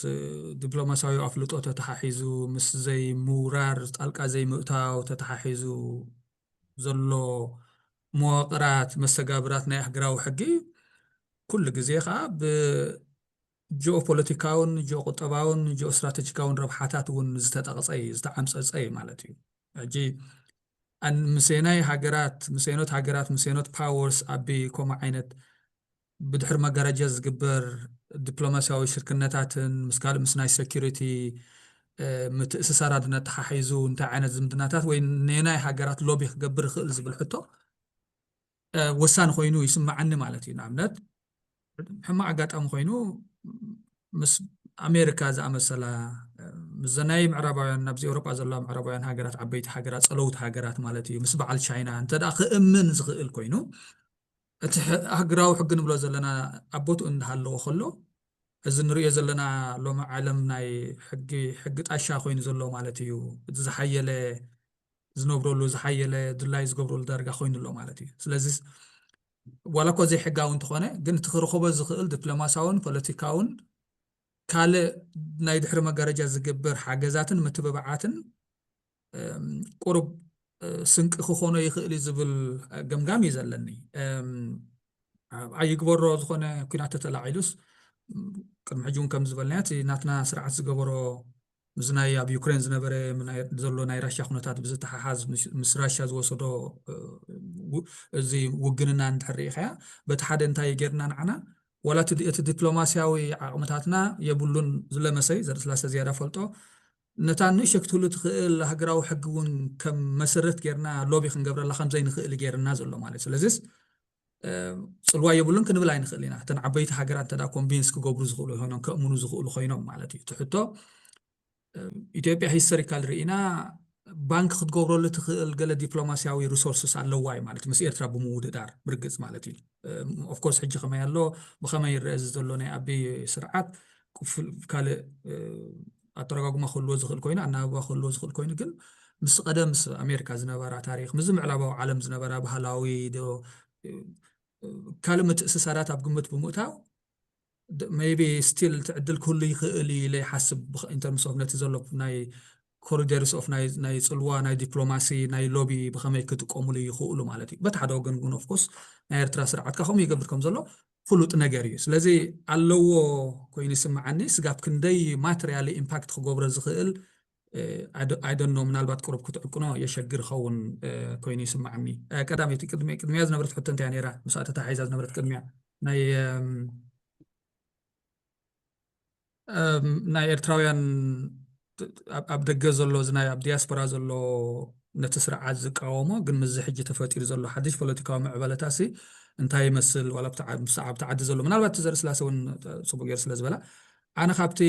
ዲፕሎማሲያዊ ኣፍልጦ ተተሓሒዙ፣ ምስ ዘይምውራር፣ ጣልቃ ዘይምእታው ተተሓሒዙ ዘሎ መዋቕራት፣ መስተጋብራት ናይ ሃገራዊ ሕጊ ኩሉ ግዜ ከዓ ብጂኦፖለቲካውን ጂኦቁጠባውን ጂኦስትራቴጂካውን ረብሓታት እውን ዝተጠቕፀ እዩ፣ ዝተዓምፀፀ እዩ ማለት እዩ። ሕጂ ምስናይ ሃገራት፣ ምስኖት ሃገራት፣ ምስኖት ፓወርስ ኣቢ ከምኡ ዓይነት ብድሕሪ መጋረጃ ዝግበር ዲፕሎማሲያዊ ሽርክነታትን ምስ ካልእ ምስ ናይ ሴኩሪቲ ምትእስሳራትን ኣተሓሒዙ እንታይ ዓይነት ዝምድናታት ወይ ነናይ ሃገራት ሎቢ ክገብር ይኽእል ዝብል ሕቶ ወሳኒ ኮይኑ ይስምዓኒ ማለት እዩ። ንኣብነት ሕማቕ ኣጋጣሚ ኮይኑ ምስ ኣሜሪካ ዝኣመሰላ፣ ምስ ናይ ምዕራባውያን፣ ናብዚ ኤውሮጳ ዘለዋ ምዕራባውያን ሃገራት፣ ዓበይቲ ሃገራት፣ ጸለውቲ ሃገራት ማለት እዩ፣ ምስ በዓል ቻይና እንተ ደኣ ክእምን ዝኽእል ኮይኑ፣ እቲ ሃገራዊ ሕጊ ንብሎ ዘለና ኣብ ቦትኡ እንዳሃለዎ ከሎ፣ እዚ ንሪኦ ዘለና ሎሚ ዓለም ናይ ሕጊ፣ ሕጊ ጣሻ ኮይኑ ዘሎ ማለት እዩ። እቲ ዝሓየለ ዝነብረሉ፣ ዝሓየለ ድላይ ዝገብረሉ ዳርጋ ኮይኑ ኣሎ ማለት እዩ። ስለዚ ዋላ እኮ ዘይሕጋዊ እንተኾነ ግን እቲ ክረኸቦ ዝኽእል ዲፕሎማሲያውን ፖለቲካውን ካልእ ናይ ድሕሪ መጋረጃ ዝግበር ሓገዛትን ምትብባዓትን ቁሩብ ስንቂ ክኾኖ ይኽእል እዩ ዝብል ገምጋም እዩ ዘለኒ። ኣይግበሮ ዝኾነ ኩናት ተተላዒሉስ ቅድሚ ሕጂ እውን ከም ዝበልናዮ እቲ ናትና ስርዓት ዝገበሮ ምስ ናይ ኣብ ዩክሬን ዝነበረ ዘሎ ናይ ራሻ ኩነታት ብዝተሓሓዝ ምስ ራሻ ዝወሰዶ እዚ ውግንና እንድሕር ርኢኻያ በቲ ሓደ እንታይ ጌርና ንዓና ዋላ እቲ ዲፕሎማስያዊ ዓቕምታትና የብሉን ዝለመሰይ ዘርእስላሰ ዝያዳ ፈልጦ ነታ ንእሸ ክትህሉ ትኽእል ሃገራዊ ሕጊ እውን ከም መሰረት ጌርና ሎቢ ክንገብረላ ከም ዘይንኽእል ጌርና ዘሎ ማለት እዩ። ስለዚስ ጽልዋ የብሉን ክንብል ኣይንኽእል ኢና። እተን ዓበይቲ ሃገራት እንተ ኮንቪንስ ክገብሩ ዝኽእሉ ኮይኖም ከእምኑ ዝኽእሉ ኮይኖም ማለት እዩ። እቲ ሕቶ ኢትዮጵያ ሂስቶሪካል ርኢና ባንክ ክትገብረሉ ትኽእል ገለ ዲፕሎማሲያዊ ሪሶርስስ ኣለዋ እዩ ማለት ምስ ኤርትራ ብምውድዳር ብርግጽ ማለት እዩ። ኦፍኮርስ ሕጂ ከመይ ኣሎ ብኸመይ ይረአ እዚ ዘሎ ናይ ኣቢ ስርዓት ካልእ ኣተረጓጉማ ክህልዎ ዝኽእል ኮይኑ ኣናባባ ክህልዎ ዝኽእል ኮይኑ ግን ምስ ቀደም ምስ ኣሜሪካ ዝነበራ ታሪክ ምስ ምዕራባዊ ዓለም ዝነበራ ባህላዊ ካልእ ምትእስሳራት ኣብ ግምት ብምእታው maybe still ትዕድል ክህሉ ይኽእል እዩ ኢለ ይሓስብ ኢንተርምስ ኦፍ ነቲ ዘሎ ናይ ኮሪደርስ ኦፍ ናይ ጽልዋ ናይ ዲፕሎማሲ ናይ ሎቢ ብኸመይ ክጥቀሙሉ ይኽእሉ ማለት እዩ። በቲ ሓደ ወገን ግን ኦፍኮርስ ናይ ኤርትራ ስርዓት ከምኡ ይገብር ከም ዘሎ ፍሉጥ ነገር እዩ። ስለዚ ኣለዎ ኮይኑ ይስምዓኒ። ስጋብ ክንደይ ማትሪያሊ ኢምፓክት ክገብሮ ዝኽእል ኣይደኖ ምናልባት ቅሩብ ክትዕቅኖ የሸግር ኸውን ኮይኑ ይስምዓኒ። ቀዳመይቲ ቅድሚያ ዝነበረት ሕቶ እንታይ ነራ ምስኣ ተታሒዛ ዝነበረት ቅድሚያ ናይ ናይ ኤርትራውያን ኣብ ደገ ዘሎ እዚ ናይ ኣብ ዲያስፖራ ዘሎ ነቲ ስርዓት ዝቃወሞ ግን ምስዚ ሕጂ ተፈጢሩ ዘሎ ሓድሽ ፖለቲካዊ ምዕበለታሲ እንታይ ይመስል ዋላ ኣብቲ ዓዲ ዘሎ ምናልባት ዘርእስላሰ እውን ፅቡቅ ገይሩ ስለ ዝበላ ኣነ ካብቲ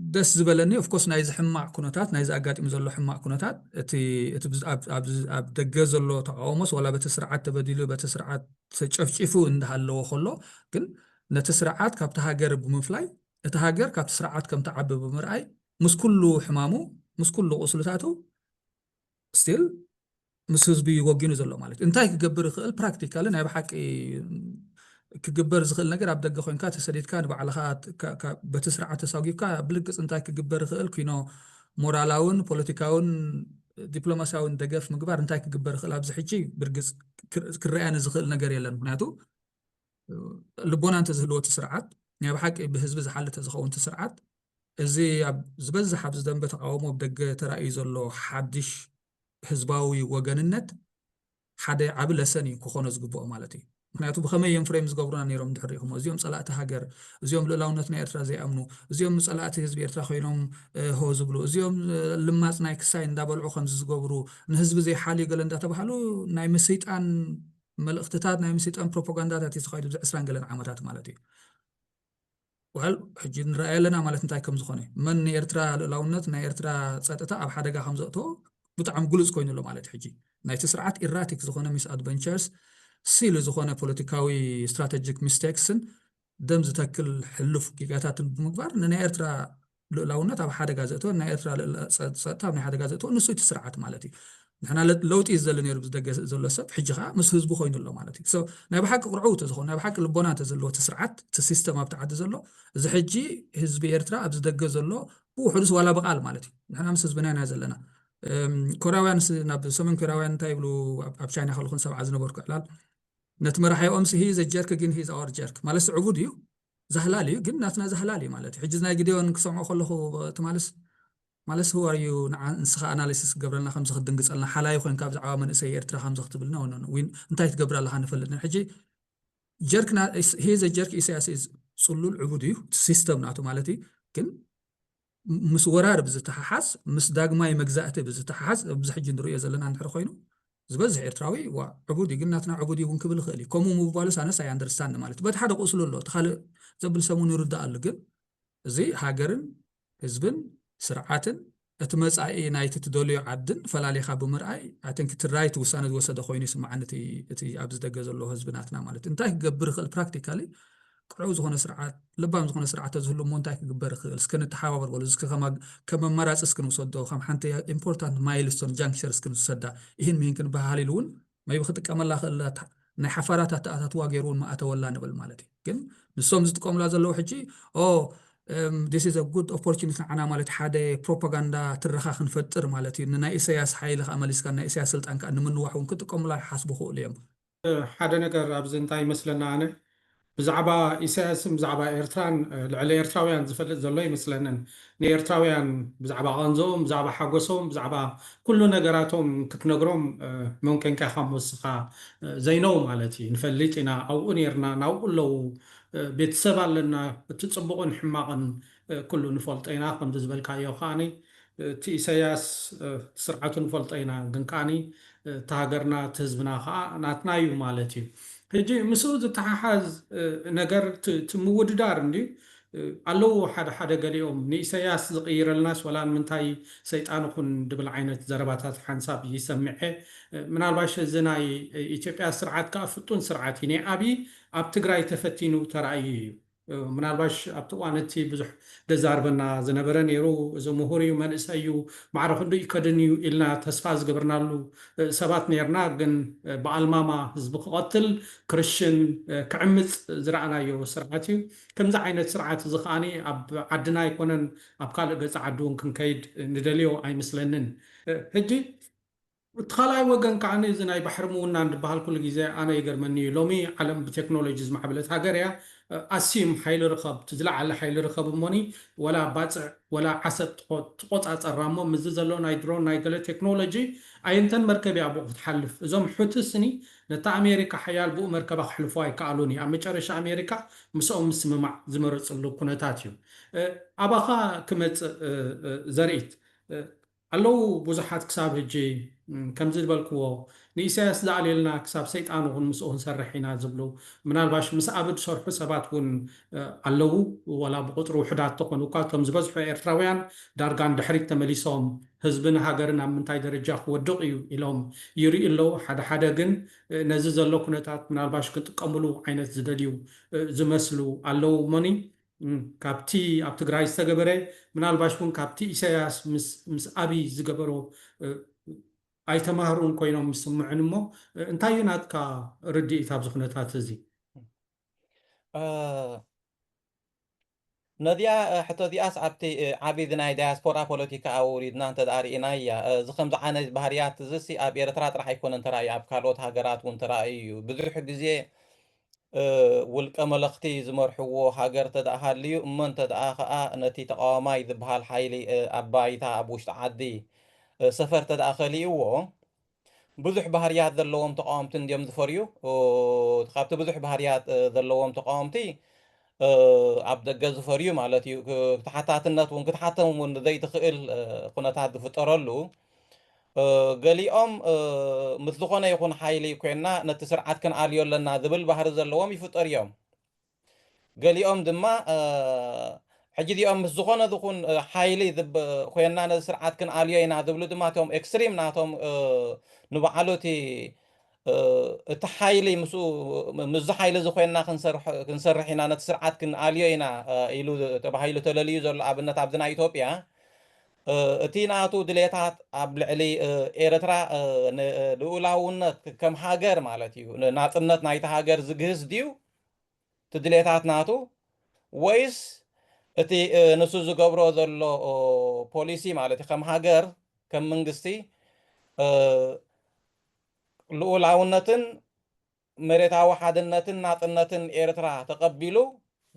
ደስ ዝበለኒ ኦፍኮርስ ናይዚ ሕማቅ ኩነታት ናይዚ ኣጋጢሙ ዘሎ ሕማቅ ኩነታት እቲ ኣብ ደገ ዘሎ ተቃውሞስ ዋላ በቲ ስርዓት ተበዲሉ በቲ ስርዓት ተጨፍጪፉ እንዳሃለዎ ከሎ ግን ነቲ ስርዓት ካብቲ ሃገር ብምፍላይ እቲ ሃገር ካብቲ ስርዓት ከም ተዓቢ ብምርኣይ ምስ ኩሉ ሕማሙ ምስ ኩሉ ቁስልታቱ ስቲል ምስ ህዝቢ ወጊኑ ዘሎ ማለት እዩ። እንታይ ክገብር ይኽእል ፕራክቲካሊ ናይ ብሓቂ ክግበር ዝኽእል ነገር ኣብ ደገ ኮይንካ ተሰዲድካ ንባዕልኻ በቲ ስርዓት ተሳጒካ ብልግፅ እንታይ ክግበር ይኽእል ኪኖ ሞራላውን ፖለቲካውን ዲፕሎማሲያውን ደገፍ ምግባር እንታይ ክግበር ይኽእል ኣብዚ ሕጂ ብርግፅ ክረኣየኒ ዝኽእል ነገር የለን። ምክንያቱ ልቦና እንተዝህልዎ እቲ ስርዓት ናይ ብሓቂ ብህዝቢ ዝሓሊ ተዝኸውን እቲ ስርዓት እዚ ኣብ ዝበዝሕ ኣብዚ ደንበ ተቃውሞ ብደገ ተራእዩ ዘሎ ሓድሽ ህዝባዊ ወገንነት ሓደ ዓቢ ለሰን እዩ ክኾኖ ዝግብኦ ማለት እዩ። ምክንያቱ ብኸመይ እዮም ፍሬም ዝገብሩና ነይሮም እንድሕር ሪኢኹሞ እዚኦም ጸላእቲ ሃገር፣ እዚኦም ልእላውነት ናይ ኤርትራ ዘይኣምኑ፣ እዚኦም ጸላእቲ ህዝቢ ኤርትራ ኮይኖም ሆ ዝብሉ፣ እዚኦም ልማጽ ናይ ክሳይ እንዳበልዑ ከምዚ ዝገብሩ፣ ንህዝቢ ዘይሓልዩ ገለ እንዳተባህሉ ናይ ምስይጣን መልእኽትታት ናይ ምስይጣን ፕሮፓጋንዳታት እዩ ተኻይዱ ኣብዚ ዕስራን ገለን ዓመታት ማለት እዩ። ዋል ሕጂ ንረኣይ ኣለና ማለት እንታይ ከም ዝኾነ፣ መን ንኤርትራ ልእላውነት፣ ናይ ኤርትራ ጸጥታ ኣብ ሓደጋ ከም ዘእተዎ ብጣዕሚ ግሉጽ ኮይኑ ኣሎ ማለት እዩ። ሕጂ ናይቲ ስርዓት ኢራቲክ ዝኾነ ሚስ ኣድቨንቸርስ፣ ሲል ዝኾነ ፖለቲካዊ ስትራቴጂክ ሚስቴክስን ደም ዝተክል ሕሉፍ ጌጋታትን ብምግባር ንናይ ኤርትራ ልእላውነት ኣብ ሓደጋ ዘእተወ፣ ናይ ኤርትራ ልእላ-፣ ጸ-፣ ጸጥታ ኣብ ናይ ሓደጋ ዘእተወ ንሱ እቲ ስርዓት ማለት እዩ። ንሕና ለ-፣ ለውጢ እዩ ዝደሊ ነይሩ ብዝደገ ዘሎ ሰብ፣ ሕጂ ኸዓ ምስ ህዝቡ ኮይኑ ኣሎ ማለት እዩ። So ናይ ብሓቂ ቅርዑው ተዝኸውን፣ ናይ ብሓቂ ልቦና ተዘለዎ እቲ ስርዓት፣ እቲ ሲስተም ኣብቲ ዓዲ ዘሎ፣ እዚ ሕጂ ህዝቢ ኤርትራ ኣብዚ ደገ ዘሎ ብውሑዱስ ዋላ ብቓል ማለት እዩ። ንሕና ምስ ህዝብና ኢና ዘለና። እም፣ ኮርያውያን ስ-፣ ናብ ሰሜን ኮርያውያን እንታይ ይብሉ፣ ኣብ፣ ኣብ ቻይና ከለኹ ሰብዓ ዝነበርኩ ዕላል፣ ነቲ መራሒኦም ሲ ሂዝ ጀርክ ግን ሂዝ ኣወር ጀርክ ማለት ዕቡድ እዩ፣ ዛህላል እዩ ግን ናትና ዛህላል እዩ ማለት እዩ። ሕጂ ናይ ግዴዮን ክሰምዖ ከለኹ ትማልስ ማለት who are you፣ ንዓ ንስኻ ኣናሊሲስ ክገብረልና ከምዚ ክትድንግጸልና ሓላይ ኮይንካ ብዛዕባ መንእሰይ ኤርትራ ከምዚ ክትብል ነው ነው ዊን እንታይ ትገብር ኣለኻ ንፈልጥ። ሕጂ ጀርክ ና ሂዝ ጀርክ ኢሳያስ ኢዝ ጽሉል ዕቡድ እዩ፣ ሲስተም ናቱ ማለት እዩ። ግን ምስ ወራር ብዝተሓሓዝ፣ ምስ ዳግማይ መግዛእቲ ብዝተሓሓዝ፣ ኣብዚ ሕጂ ንርእዮ ዘለና እንድሕር ኮይኑ፣ ዝበዝሕ ኤርትራዊ፣ ዋ፣ ዕቡድ እዩ፣ ግን ናትና ዕቡድ እዩ እውን ክብል ይኽእል እዩ። ከምኡ ምባሉስ ኣነስ ኣይ ኣንደርስታንድ ማለት እዩ። በቲ ሓደ ቁስሉ ኣሎ፣ እቲ ካልእ ዘብል ሰብ እውን ይርዳእ ኣሎ። ግን እዚ ሃገርን ህዝብን ስርዓትን እቲ መጻኢ ናይቲ ትደልዮ ዓድን ፈላሊኻ ብምርኣይ፣ ኣይ ቲንክ እቲ ራይት ውሳነ ዝወሰደ ኮይኑ ይስምዓኒ፣ እቲ፣ እቲ ኣብዚ ደገ ዘሎ ህዝቢ ናትና ማለት እዩ። እንታይ ክገብር ይኽእል ፕራክቲካሊ? ቅዑ ዝኾነ ስርዓት፣ ለባም ዝኾነ ስርዓት ተዝህሉ እሞ እንታይ ክግበር ይኽእል? እስከ ንተሓባበር በሉ። እስከ ከማ-፣ ከም ኣማራጺ እስከ ንውሰዶ፣ ከም ሓንቲ ኢምፖርታንት ማይልስቶን ጃንክቸር እስከ ንውሰዳ። ይህን ምሂን ክንበሃሃል ኢሉ እውን መይቢ ክጥቀመላ ክእል፣ ኣታ-፣ ናይ ሓፋራት ኣተኣታትዋ ገይሩ እውን ምኣተወላ ንብል ማለት እዩ። ግን ንሶም ዝጥቀሙላ ዘለዉ ሕጂ፣ ኦ፣ እም፣ this is a good opportunity ንዓና ማለት ሓደ ፕሮፓጋንዳ ትረኻ ክንፈጥር ማለት እዩ። ንናይ ኢሳያስ ሓይሊ ከኣ መሊስካ፣ ናይ ኢሳያስ ስልጣን ከኣ ንምንዋሕ እውን ክጥቀሙላ ይሓስቡ ክእሉ እዮም። ሓደ ነገር ኣብዚ እንታይ ይመስለና ኣነ፣ ብዛዕባ ኢሳያስን ብዛዕባ ኤርትራን፣ እ፣ ልዕሊ ኤርትራውያን ዝፈልጥ ዘሎ ይመስለንን። ንኤርትራውያን ብዛዕባ ቐንዝኦም፣ ብዛዕባ ሓጎሶም፣ ብዛዕባ ኩሉ ነገራቶም ክትነግሮም፣ እ፣ መምከንካ ኢኻ እሞ ንስኻ፣ እ፣ ዘይነው ማለት እዩ። ንፈልጥ ኢና፣ ኣብኡ ኔርና፣ ናብኡ ኣለዉ፣ እ፣ ቤተሰብ ኣለና፣ እቲ ጽቡቕን ሕማቕን፣ እ፣ ኩሉ ንፈልጦ ኢና። ከምዚ ዝበልካዮ ከኣኒ፣ እቲ ኢሳያስ፣ እ፣ እቲ ስርዓቱ ንፈልጦ ኢና፣ ግን ከኣኒ፣ እ፣ እቲ ሃገርና፣ እቲ ህዝብና ከኣ ናትና እዩ ማለት እዩ። ሕጂ ምስኡ ዝተሓሓዝ፣ እ፣ ነገር፣ እቲ፣ እቲ ምውድዳር እንድዩ፣ እ፣ ኣለዉ ሓደ ሓደ ገሊኦም ንኢሳያስ ዝቕይረልናስ ወላ ንምንታይ ሰይጣን ይኹን ድብል ዓይነት ዘረባታት ሓንሳብ ይሰምዐ። እ፣ ምናልባሽ እዚ ናይ ኢትዮጵያ ስርዓት ከኣ ፍጡን ስርዓት እዩ። ናይ ኣብይ ኣብ ትግራይ ተፈቲኑ ተራእዩ እዩ። እ፣ ምናልባሽ ኣብቲ እዋን እቲ ብዙሕ ዘዛርበና ዝነበረ ነይሩ። እዚ ምሁር እዩ፣ መንእሰይ እዩ፣ ማዕረ ክንዱ ይከድን እዩ ኢልና ተስፋ ዝገበርናሉ፣ እ፣ ሰባት ነይርና። ግን፣ እ፣ ብኣልማማ ህዝቢ ክቐትል፣ ክርሽን፣ እ፣ ክዕምጽ ዝረኣናዮ ስርዓት እዩ። ከምዚ ዓይነት ስርዓት እዚ ከኣኒ ኣብ ዓድና ኣይኮነን፣ ኣብ ካልእ ገጽ ዓዲ እውን ክንከይድ ንደልዮ ኣይመስለንን። እ፣ ሕጂ እቲ ካልኣይ ወገን ከዓኒ እዚ ናይ ባሕሪ ምውናን ዝበሃል ኩሉ ግዜ ኣነ ይገርመኒ እዩ። ሎሚ ዓለም ብቴክኖሎጂ ዝማዕበለት ሃገር እያ። ኣስዩም ሓይሊ ርኸብ፣ እቲ ዝለዓለ ሓይሊ ርኸብ እሞኒ፣ ወላ ባጽዕ፣ ወላ ዓሰብ ትቆ-፣ ትቆጻጸራ እሞ፣ ምስዚ ዘሎ ናይ ድሮን ናይ ገለ ቴክኖሎጂ ኣየንተን መርከብ እያ ብኡ ክትሓልፍ። እዞም ሑቲ ስኒ ነታ ኣሜሪካ ሓያል ብኡ መርከባ ክሕልፉ ኣይከኣሉን እዩ። ኣብ መጨረሻ ኣሜሪካ ምስኦም ምስምማዕ ዝመረጽሉ ኩነታት እዩ። እ፣ ኣባኻ ክመጽእ፣ እ፣ እ፣ ዘርኢት፣ እ፣ ኣለዉ ብዙሓት ክሳብ ሕጂ፣ እም፣ ከምዚ ዝበልክዎ ንኢሳያስ ዝኣልየልና ክሳብ ሰይጣን እውን ምስኡ ክንሰርሕ ኢና ዝብሉ፣ ምናልባሽ ምስ ኣብይ ዝሰርሑ ሰባት እውን፣ እ፣ ኣለዉ። ዋላ ብቁጽሪ ውሑዳት ተኾኑ እኳ፣ እቶም ዝበዝሑ ኤርትራውያን ዳርጋ ንድሕሪት ተመሊሶም፣ ህዝብን ሃገርን ኣብ ምንታይ ደረጃ ክወድቕ እዩ ኢሎም ይርእዩ ኣለዉ። ሓደ ሓደ ግን፣ እ፣ ነዚ ዘሎ ኩነታት ምናልባሽ ክንጥቀምሉ ዓይነት ዝደልዩ፣ እ፣ ዝመስሉ ኣለዉ እሞኒ። እም፣ ካብቲ ኣብ ትግራይ ዝተገበረ፣ ምናልባሽ እውን ካብቲ ኢሳያስ ምስ፣ ምስ ኣብይ ዝገበሮ፣ እ፣ ኣይተማህሩን ኮይኖም ይስምዑን እሞ፣ እ፣ እንታይ እዩ ናትካ ርድኢት ኣብዚ ኩነታት እዚ? እ፣ ነዚኣ፣ እ፣ ሕቶ እዚኣስ ኣብቲ፣ እ፣ ዓቢ እዚ ናይ ዳያስፖራ ፖለቲካ ኣውሪድና እንተ ደኣ ርኢናያ፣ እ፣ እዚ ከምዚ ዓይነት ባህርያት እዚሲ ኣብ ኤርትራ ጥራሕ ኣይኮነን ተራእዩ፣ ኣብ ካልኦት ሃገራት እውን ተራእዩ እዩ። ብዙሕ ግዜ እ፣ ውልቀ መለኽቲ ዝመርሕዎ ሃገር ተደኣሃልዩ እሞ እንተደኣ ኸኣ ነቲ ተቓዋማይ ዝበሃል ሓይሊ፣ እ፣ ኣብ ባይታ ኣብ ውሽጢ ዓዲ፣ እ፣ ሰፈር ተደኣ ከሊእዎ፣ ብዙሕ ባህርያት ዘለዎም ተቓወምቲ እንድዮም ዝፈርዩ። እ፣ ካብቲ ብዙሕ ባህርያት፣ እ፣ ዘለዎም ተቓወምቲ፣ እ፣ ኣብ ደገ ዝፈርዩ ማለት እዩ። ክ-፣ ተሓታትነት እውን ክትሓቶም እውን ዘይትኽእል፣ እ፣ ኩነታት ዝፍጠረሉ፣ እ፣ ገሊኦም፣ እ፣ ምስ ዝኾነ ይኹን ሓይሊ ኮይንና ነቲ ስርዓት ክንኣልዮ ኣለና ዝብል ባህሪ ዘለዎም ይፍጠሩ እዮም። ገሊኦም ድማ ሕጂ እዚኦም ምስ ዝኾነ ዝኹን ሓይሊ ኮይና ነዚ ስርዓት ክንኣልዮ ኢና ዝብሉ ድማ እቶም ኤክስትሪም ናቶም ንባዕሉ እቲ እቲ ሓይሊ ምስኡ ምስዚ ሓይሊ እዚ ኮይና ክንሰርሕ ኢና ነቲ ስርዓት ክንኣልዮ ኢና ኢሉ ተባሂሉ ተለልዩ ዘሎ ኣብነት ኣብዚ ናይ ኢትዮጵያ እቲ ናቱ ድሌታት ኣብ ልዕሊ ኤርትራ ልኡላውነት ከም ሃገር ማለት እዩ ናፅነት ናይቲ ሃገር ዝግህስ ድዩ እቲ ድሌታት ናቱ ወይስ እቲ ንሱ ዝገብሮ ዘሎ ፖሊሲ ማለት እዩ ከም ሃገር ከም መንግስቲ ልኡላውነትን መሬታዊ ሓድነትን ናፅነትን ኤርትራ ተቐቢሉ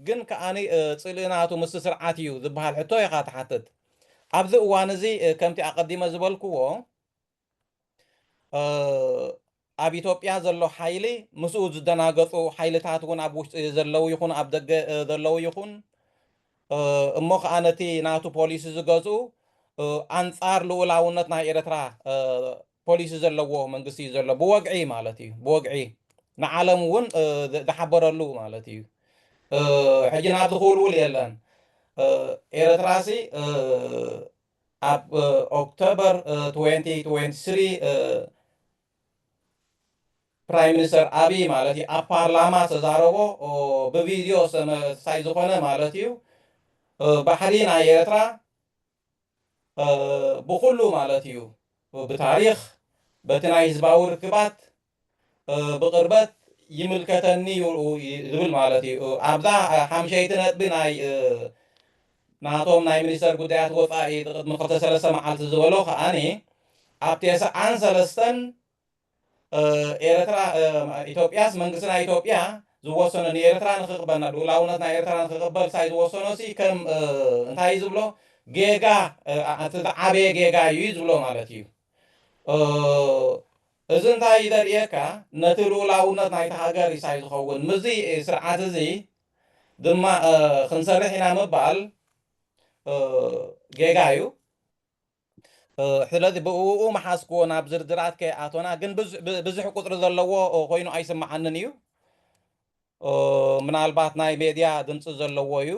ግን ከዓኒ ፅልእናቱ ምስ ስርዓት እዩ ዝበሃል ሕቶ ኢኻ ትሓትት ኣብዚ እዋን እዚ ከምቲ ኣቐዲመ ዝበልክዎ ኣብ ኢትዮጵያ ዘሎ ሓይሊ ምስኡ ዝደናገፁ ሓይልታት እውን ኣብ ውሽጢ ዘለዉ ይኹን ኣብ ደገ ዘለዉ ይኹን እሞ ከዓ ነቲ ናቱ ፖሊሲ ዝገዝኡ ኣንፃር ልኡላውነት ናይ ኤርትራ ፖሊሲ ዘለዎ መንግስቲ እዩ ዘሎ ብወግዒ ማለት እዩ ብወግዒ ንዓለም እውን ዝሓበረሉ ማለት እዩ ሕጂ ናብዚ ክውልውል የለን ኤርትራሲ ኣብ ኦክቶበር twenty twenty-three ፕራይም ሚኒስተር ኣብይ ማለት እዩ ኣብ ፓርላማ ዝተዛረቦ ብቪድዮ ዝተመሳይ ዝኾነ ማለት እዩ ባሕሪ ናይ ኤርትራ ብኩሉ ማለት እዩ ብታሪክ በቲ ናይ ህዝባዊ ርክባት ብቅርበት ይምልከተኒ ዝብል ማለት እዩ ኣብዛ ሓምሸይቲ ነጥቢ ናይ ናቶም ናይ ሚኒስተር ጉዳያት ወፃኢ ቅድሚ ክልተ ሰለስተ መዓልቲ ዝበሎ ከዓኒ ኣብ ቴስዓን ሰለስተን ኤርትራ ኢትዮጵያስ መንግስቲ ናይ ኢትዮጵያ ዝወሰኖ ንኤርትራ ንክቅበል ናብ ልኡላውነት ናይ ኤርትራ ንክቅበል ሳይ ዝወሰኖ ሲ ከም እንታይ እዩ ዝብሎ ጌጋ እቲ ዝዓበየ ጌጋ እዩ ዝብሎ ማለት እዩ እዚ እንታይ እዩ ዘርእየካ ነቲ ልኡላውነት ናይቲ ሃገር ኢሳይ ዝኸውን ምዚ ስርዓት እዚ ድማ ክንሰርሕ ኢና ምባል ጌጋ እዩ ስለዚ ብእኡ መሓዝክዎ ናብ ዝርዝራት ከይኣቶና ግን ብዙሕ ቁፅሪ ዘለዎ ኮይኑ ኣይስምዓንን እዩ ምናልባት ናይ ሜድያ ድምፂ ዘለዎ እዩ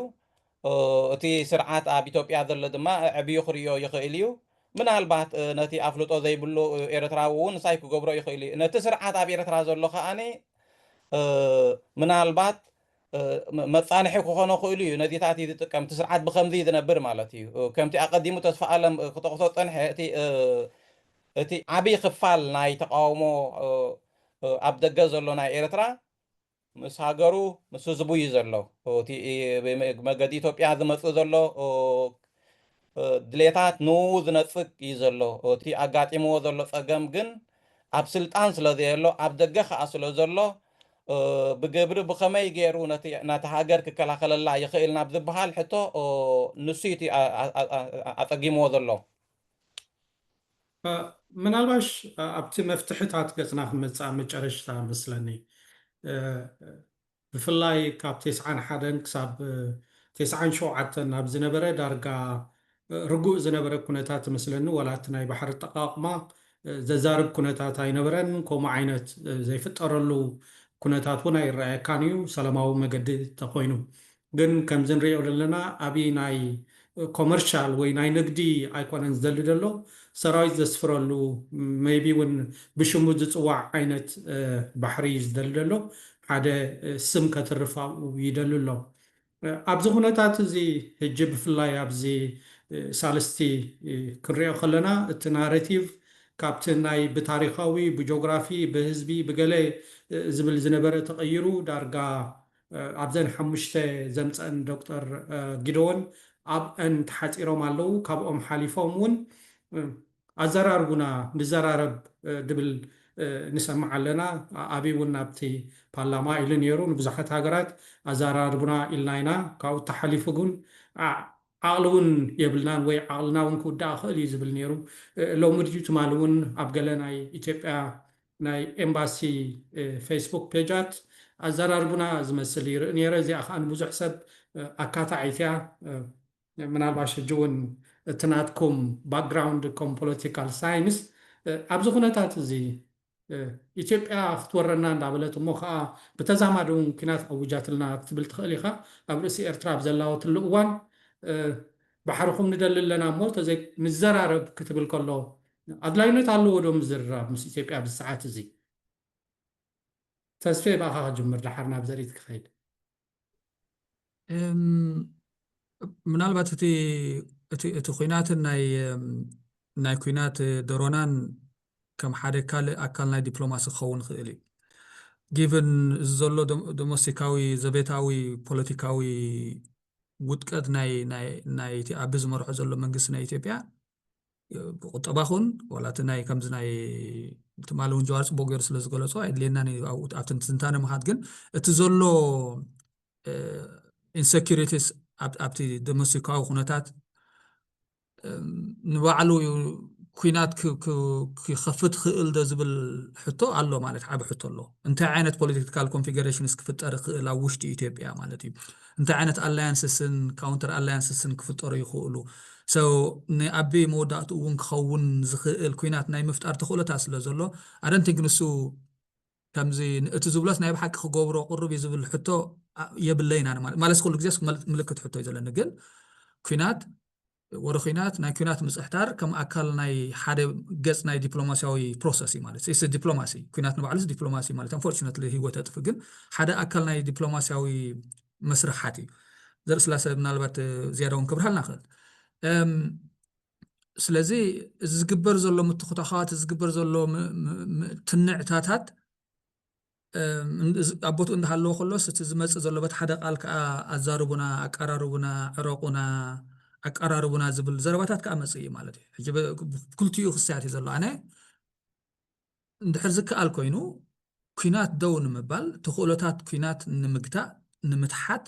እቲ ስርዓት ኣብ ኢትዮጵያ ዘሎ ድማ ዕብዩ ክርእዮ ይኽእል እዩ ምናልባት ነቲ ኣፍልጦ ዘይብሉ ኤርትራዊ እውን ንሳይ ክገብሮ ይኽእል እዩ ነቲ ስርዓት ኣብ ኤርትራ ዘሎ ከዓኒ ምናልባት መፃንሒ ክኾኖ ክእሉ እዩ ነዚታት ዝጥቀም እቲ ስርዓት ብከምዚ ዝነብር ማለት እዩ ከምቲ ኣቀዲሙ ተስፋ ኣለም ክጠቕሶ ፀንሐ እቲ ዓብዪ ክፋል ናይ ተቃውሞ ኣብ ደገ ዘሎ ናይ ኤርትራ ምስ ሃገሩ ምስ ህዝቡ እዩ ዘሎ እቲ መገዲ ኢትዮጵያ ዝመፅእ ዘሎ ድሌታት ንኡ ዝነፅግ እዩ ዘሎ እቲ ኣጋጢምዎ ዘሎ ፀገም ግን ኣብ ስልጣን ስለ ዘየሎ ኣብ ደገ ከዓ ስለ ዘሎ ብግብሪ ብኸመይ ገይሩ ነቲ ሃገር ክከላኸለላ ይኽእል ናብ ዝበሃል ሕቶ ንሱ እቲ ኣፀጊምዎ ዘሎ ምናልባሽ ኣብቲ መፍትሕታት ገፅና ክመፅእ መጨረሽታ መስለኒ ብፍላይ ካብ ቴስዓን ሓደን ክሳብ ቴስዓን ሸውዓተን ኣብ ዝነበረ ዳርጋ ርጉእ ዝነበረ ኩነታት መስለኒ ዋላ እቲ ናይ ባሕሪ ኣጠቃቕማ ዘዛርብ ኩነታት ኣይነበረን ከምኡ ዓይነት ዘይፍጠረሉ ኩነታት እውን ኣይረኣየካን እዩ ሰላማዊ መገዲ ተኮይኑ ግን ከምዚ ንሪኦ ዘለና ኣብይ ናይ ኮመርሻል ወይ ናይ ንግዲ ኣይኮነን ዝደሊ ዘሎ ሰራዊት ዘስፍረሉ maybe እውን ብሽሙ ዝፅዋዕ ዓይነት ባሕሪ እዩ ዝደሊ ዘሎ ሓደ ስም ከትርፍ ኣብኡ ይደሊ ኣሎ ኣብዚ ኩነታት እዚ ሕጂ ብፍላይ ኣብዚ ሳልስቲ ክንሪኦ ከለና እቲ ናሬቲቭ ካብቲ ናይ ብታሪካዊ ብጂኦግራፊ ብህዝቢ ብገለ ዝብል ዝነበረ ተቐይሩ ዳርጋ ኣብዘን ሓሙሽተ ዘምፀአን ዶክተር ጊደዎን ኣብአን ተሓፂሮም ኣለዉ ካብኦም ሓሊፎም እውን ኣዘራርቡና ንዘራረብ ድብል ንሰምዕ ኣለና ኣብይ እውን ናብቲ ፓርላማ ኢሉ ነይሩ ንብዙሓት ሃገራት ኣዘራርቡና ኢልና ኢና ካብኡ ተሓሊፉ ግን ዓቕሊ እውን የብልናን ወይ ዓቕልና እውን ክውዳእ ክእል እዩ ዝብል ነይሩ ሎሚ ድዩ ትማሊ እውን ኣብ ገለ ናይ ኢትዮጵያ ናይ ኤምባሲ ፌስቡክ ፔጃት ኣዘራርቡና ዝመስል ይርኢ ነይረ እዚኣ ከዓ ንብዙሕ ሰብ ኣካታዒት እያ ምናልባሽ ሕጂ እውን እቲ ናትኩም ባክግራውንድ ከም ፖለቲካል ሳይንስ ኣብዚ ኩነታት እዚ ኢትዮጵያ ክትወረና እንዳበለት እሞ ከዓ ብተዛማዲ እውን ኪናት ኣውጃትልና ክትብል ትኽእል ኢኻ። ኣብ ርእሲ ኤርትራ ኣብ ዘላወትሉ እዋን ባሕርኹም ንደሊ ኣለና እሞ ንዘራረብ ክትብል ከሎ ኣድላይነት ኣለዎ ዶ ምዝርራብ ምስ ኢትዮጵያ ኣብዚ ሰዓት እዚ? ተስፌ ብኣኻ ክጅምር ደሓር ናብ ዘርኢት ክኸይድ። ምናልባት እቲ እቲ እቲ ኲናትን ናይ ናይ ኲናት ድሮናን ከም ሓደ ካልእ ኣካል ናይ ዲፕሎማሲ ክኸውን ይኽእል እዩ። ጊቭን እዚ ዘሎ ዶሞስቲካዊ ዘቤታዊ ፖለቲካዊ ውድቀት ናይ ናይ ናይቲ ኣቢ ዝመርሖ ዘሎ መንግስቲ ናይ ኢትዮጵያ ብቁጠባ ኹን ዋላ እቲ ናይ ከምዚ ናይ ትማሊ እውን ጀዋር ፅቡቅ ገይሩ ስለ ዝገለፆ ኣየድልየናን እዩ ኣብኡ ኣብቲ ትንታነ ምኻድ። ግን እቲ ዘሎ ኢንሰኪሪቲስ ኣብቲ ዶሜስቲካዊ ኩነታት ንባዕሉ ኩናት ክኸፍት ክእል ዶ ዝብል ሕቶ ኣሎ ማለት ዓብ ሕቶ ኣሎ። እንታይ ዓይነት ፖለቲካል ኮንፊገሬሽንስ ክፍጠር ይኽእል ኣብ ውሽጢ ኢትዮጵያ ማለት እዩ። እንታይ ዓይነት ኣላያንስስን ካውንተር ኣላያንስስን ክፍጠሩ ይኽእሉ። ሰው ንኣቢ መወዳእቱ እውን ክኸውን ዝኽእል ኩናት ናይ ምፍጣር ተኽእሎታት ስለ ዘሎ ኣደንቲንክ ንሱ ከምዚ እቲ ዝብሎስ ናይ ብሓቂ ክገብሮ ቅሩብ እዩ ዝብል ሕቶ የብለይን። ኣነ ማለት ማለት ኩሉ ግዜስ ምልክት ሕቶ እዩ ዘለኒ። ግን ኩናት ወረ ኩናት ናይ ኩናት ምፅሕታር ከም ኣካል ናይ ሓደ ገፅ ናይ ዲፕሎማሲያዊ ፕሮሰስ እዩ ማለት ስ ዲፕሎማሲ ኩናት ንባዕሉስ ዲፕሎማሲ ማለት ኣንፎርቹነትሊ ህይወት ኣጥፍ ግን ሓደ ኣካል ናይ ዲፕሎማሲያዊ መስርሓት እዩ። ዘርኢ ስላሰ ምናልባት ዝያዳ እውን ክብርሃልና ክእል። ስለዚ እዚ ዝግበር ዘሎ ምትኹታኻት ዝግበር ዘሎ ትንዕታታት ኣብ ቦትኡ እንዳሃለወ ከሎስ እቲ ዝመፅእ ዘሎ በቲ ሓደ ቃል ከዓ ኣዛርቡና፣ ኣቀራርቡና፣ ዕረቁና፣ ኣቀራርቡና ዝብል ዘረባታት ከዓ መፅእ እዩ ማለት እዩ። ሕጂ ክልቲኡ ክስያት እዩ ዘሎ። ኣነ እንድሕር ዝከኣል ኮይኑ ኩናት ደው ንምባል ተኽእሎታት ኩናት ንምግታእ ንምትሓት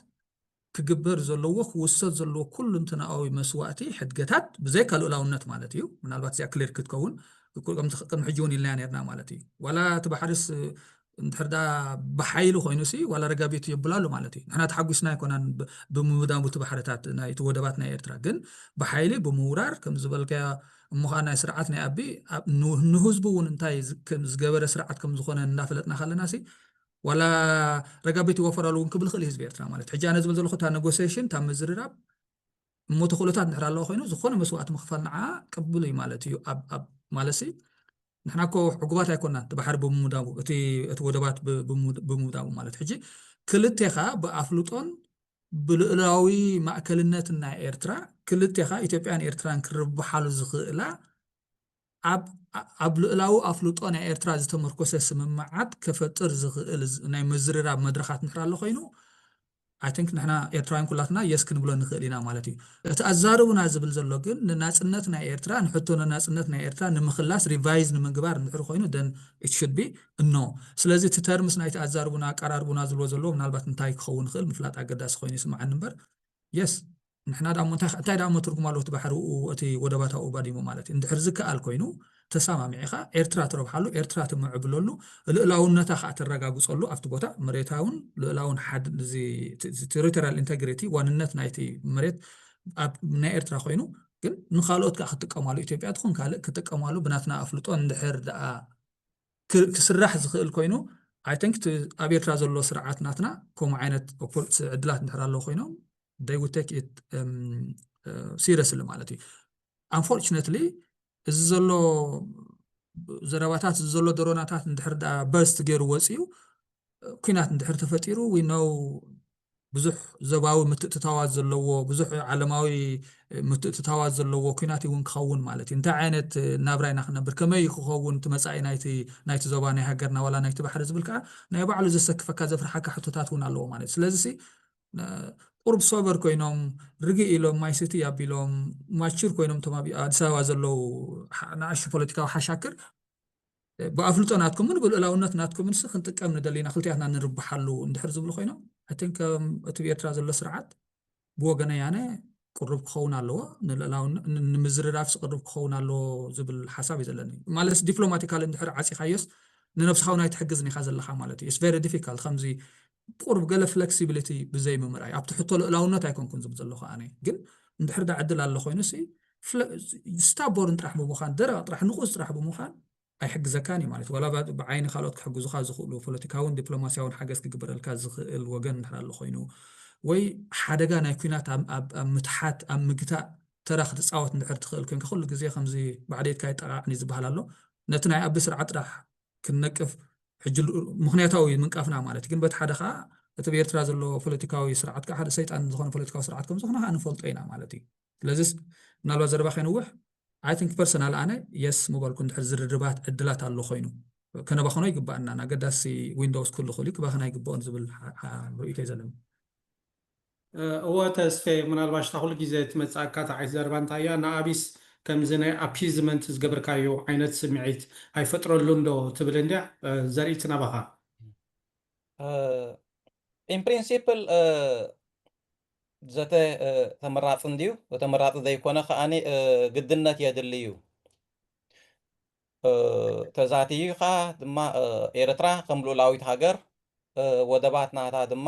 ክግበር ዘለዎ ክውሰድ ዘለዎ ኩሉ እንትናዊ መስዋእቲ ሕድገታት ብዘይካ ልኡላውነት ማለት እዩ። ምናልባት እዚኣ ክሊር ክትከውን ቅድሚ ሕጂ እውን ኢልና ነርና ማለት እዩ። ዋላ እቲ ባሕርስ እንድሕር ዳ ብሓይሊ ኮይኑ ሲ ዋላ ረጋቢቱ የብላሉ ማለት እዩ። ንሕና ተሓጒስና ኣይኮናን ብምውዳሙ እቲ ባሕርታት ናይቲ ወደባት ናይ ኤርትራ ግን ብሓይሊ ብምውራር ከም ዝበልካዮ እሞ ከዓ ናይ ስርዓት ናይ ኣቢ ንህዝቡ እውን እንታይ ዝገበረ ስርዓት ከም ዝኾነ እንዳፈለጥና ከለና ሲ ዋላ ረጋቢት ይወፈራሉ እውን ክብል ይኽእል ህዝቢ ኤርትራ ማለት ሕጂ ኣነ ዝብል ዘለኹ እታ ኔጎሲሽን እታ ምዝርራብ እሞ ተኽእሎታት እንድሕር ኣለዎ ኮይኑ ዝኾነ መስዋእቲ ምኽፋል ንዓ ቅቡል እዩ ማለት እዩ። ኣብ ማለት ሲ ንሕና እኮ ዕጉባት ኣይኮናን እቲ ባሕሪ ብምውዳቡ እቲ እቲ ወደባት ብምውዳቡ ማለት ሕጂ ክልቴኻ ብኣፍልጦን ብልእላዊ ማእከልነትን ናይ ኤርትራ ክልቴኻ ኢትዮጵያን ኤርትራን ክርብሓሉ ዝኽእላ ኣብ ልእላዊ ኣፍልጦ ናይ ኤርትራ ዝተመርኮሰ ስምምዓት ከፈጥር ዝኽእል ናይ ምዝርራብ መድረኻት እንድሕር ኣሎ ኮይኑ ኣይ ቲንክ ንሕና ኤርትራውያን ኩላትና የስ ክንብሎ ንኽእል ኢና ማለት እዩ። እቲ ኣዛርቡና ዝብል ዘሎ ግን ንናጽነት ናይ ኤርትራ ንሕቶ ንናጽነት ናይ ኤርትራ ንምኽላስ ሪቫይዝ ንምግባር እንድሕር ኮይኑ then it should be no። ስለዚ እቲ ተርምስ ናይቲ ኣዛርቡና ኣቀራርቡና ዝብሎ ዘለዎ ምናልባት እንታይ ክኸውን ይኽእል ምፍላጥ ኣገዳሲ ኮይኑ ይስምዓኒ እምበር የስ ንሕና ዳሞ እንታይ እንታይ ዳሞ ትርጉም ኣለዎ እቲ ባሕሪ እቲ ወደባታኡ ባዲሙ ማለት እዩ። እንድሕር ዝከኣል ኮይኑ ተሰማሚዕኻ ኤርትራ ትረብሓሉ ኤርትራ ትምዕብለሉ ልእላውነታ ከዓ ተረጋግፀሉ ኣብቲ ቦታ መሬታውን ልእላውን ሓደ ቴሪቶሪያል ኢንተግሪቲ ዋንነት ናይቲ መሬት ኣብ ናይ ኤርትራ ኮይኑ ግን ንካልኦት ከዓ ክትጥቀማሉ ኢትዮጵያ ትኹን ካልእ ክትጥቀማሉ ብናትና ኣፍልጦ እንድሕር ደኣ ክስራሕ ዝኽእል ኮይኑ ኣይ ቲንክ ኣብ ኤርትራ ዘሎ ስርዓት ናትና ከምኡ ዓይነት ዕድላት እንድሕር ኣለዎ ኮይኖም they would take it seriously ማለት እዩ። Unfortunately እዚ ዘሎ ዘረባታት እዚ ዘሎ ድሮናታት እንድሕር ደኣ በርስት ገይሩ ወፂኡ ኩናት እንድሕር ተፈጢሩ we know ብዙሕ ዞባዊ ምትእትታዋት ዘለዎ ብዙሕ ዓለማዊ ምትእትታዋት ዘለዎ ኩናት እውን ክኸውን ማለት እዩ። እንታይ ዓይነት ናብራ ኢና ክነብር ከመይ ክኸውን እቲ መፃኢ ናይቲ ናይቲ ዞባ ናይ ሃገርና ዋላ ናይቲ ባሕሪ ዝብል ከዓ ናይ ባዕሉ ዘሰክፈካ ዘፍርሓካ ሕቶታት እውን ኣለዎ ማለት ስለዚ ቁርብ ሶበር ኮይኖም ርግእ ኢሎም ማይ ስቲ ኣቢሎም ማቹር ኮይኖም እቶም ኣብ ኣዲስ ኣበባ ዘለዉ ንኣሽቱ ፖለቲካዊ ሓሻክር ብኣፍልጦ ናትኩምን ብልእላውነት ናትኩምን ስ ክንጥቀም ንደሊና ክልቲኣትና ንርብሓሉ እንድሕር ዝብሉ ኮይኖም ኣትን ከም እቲ ኤርትራ ዘሎ ስርዓት ብወገነ ያነ ቅሩብ ክኸውን ኣለዎ ንምዝርራብ ስቅሩብ ክኸውን ኣለዎ ዝብል ሓሳብ እዩ ዘለኒ ማለት ዲፕሎማቲካል እንድሕር ዓፂኻዮስ ንነብስኻ ናይ ትሕግዝ ኒኻ ዘለኻ ማለት እዩ very difficult ከምዚ ቁሩብ ገለ ፍለክሲቢሊቲ ብዘይ ምምርኣይ ኣብቲ ሕቶ ልእላውነት ኣይኮንኩን ዝብል ዘለኹ ኣነ ግን እንድሕር ዳ ዕድል ኣሎ ኮይኑ ሲ ስታቦርን ጥራሕ ብምዃን ደረቕ ጥራሕ ንቑስ ጥራሕ ብምዃን ኣይሕግዘካን እዩ ማለት እዩ። ዋላ ባ- ብዓይኒ ካልኦት ክሕግዙኻ ዝኽእሉ ፖለቲካውን ዲፕሎማሲያውን ሓገዝ ክግበረልካ ዝኽእል ወገን እንድሕር ኣሎ ኮይኑ፣ ወይ ሓደጋ ናይ ኲናት ኣብ ኣብ- ኣብ ምትሓት፣ ኣብ ምግታእ ተራ ክትፃወት እንድሕር ትኽእል ኮይንካ፣ ኩሉ ግዜ ከምዚ ባዕደይትካ ይጠቃዕኒ ዝበሃል ኣሎ። ነቲ ናይ ኣቢ ስርዓት ጥራሕ ክንነቅፍ፣ ሕጂ ሉ- ምኽንያታዊ ምንቃፍና ማለት እዩ። ግን በቲ ሓደ ከዓ እቲ ብኤርትራ ዘሎ ፖለቲካዊ ስርዓት ከዓ ሓደ ሰይጣን ዝኾነ ፖለቲካዊ ስርዓት ከም ዝኾነ ከዓ ንፈልጦ ኢና ማለት እዩ። ስለዚስ ምናልባት ዘረባ ከይንውሕ፣ I think personal ኣነ የስ ምበልኩ እንድሕር ዝርርባት ዕድላት ኣሎ ኮይኑ፣ ከነባኽኖ ይግባኣና። ኣገዳሲ ዊንዶውስ ክህሉ ክእል እዩ፣ ክባኽን ኣይግባኦን ዝብል ሓ- ሓ- ርእይቶ እዩ ዘለኒ። እወ ተስፌ፣ ምናልባሽ እታ ኩሉ ግዜ ትመጽኣካ እታ ዓይነት ዘረባ እንታይ እያ? ንኣብስ ከምዚ ናይ ኣፒዝመንት ዝገብርካዮ ዓይነት ስምዒት ኣይፈጥረሉን ዶ ትብል እንድያ? ዘርእቲ ናባኻ። ኢን ፕሪንሲፕል ዘተ ተመራፂ እንድዩ፣ ተመራፂ ዘይኮነ ከዓኒ ግድነት የድሊ እዩ። ተዛትዩ ከዓ ድማ ኤርትራ ከም ልኡላዊት ሃገር ወደባት ናታ ድማ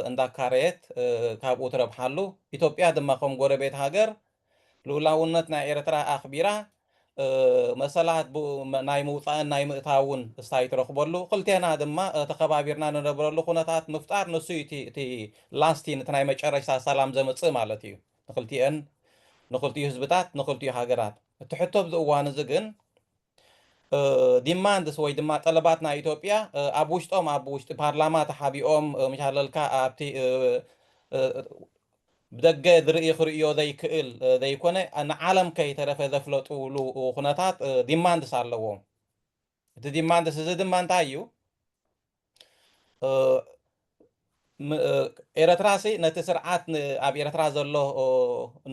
እንዳካረየት ካብኡ ትረብሓሉ፣ ኢትዮጵያ ድማ ከም ጎረቤት ሃገር ልኡላውነት ናይ ኤርትራ ኣኽቢራ መሰላት ናይ ምውፃእን ናይ ምእታውን እስታይ ትረኽበሉ፣ ክልቴና ድማ ተኸባቢርና ንነብረሉ ኩነታት ምፍጣር፣ ንሱ እዩ እቲ ላስቲን እቲ ናይ መጨረሽታ ሰላም ዘምፅእ ማለት እዩ ንክልቲአን ንክልቲኡ ህዝብታት ንክልቲኡ ሃገራት። እቲ ሕቶ ኣብዚ እዋን እዚ ግን ዲማንድስ ወይ ድማ ጠለባት ናይ ኢትዮጵያ ኣብ ውሽጦም ኣብ ውሽጢ ፓርላማ ተሓቢኦም ምሻለልካ ኣብቲ ብደገ ዝርኢ ክርእዮ ዘይክእል ዘይኮነ ንዓለም ከይተረፈ ዘፍለጡሉ ኩነታት ዲማንድስ ኣለዎም። እቲ ዲማንድስ እዚ ድማ እንታይ እዩ? ኤረትራ ሲ ነቲ ስርዓት ኣብ ኤረትራ ዘሎ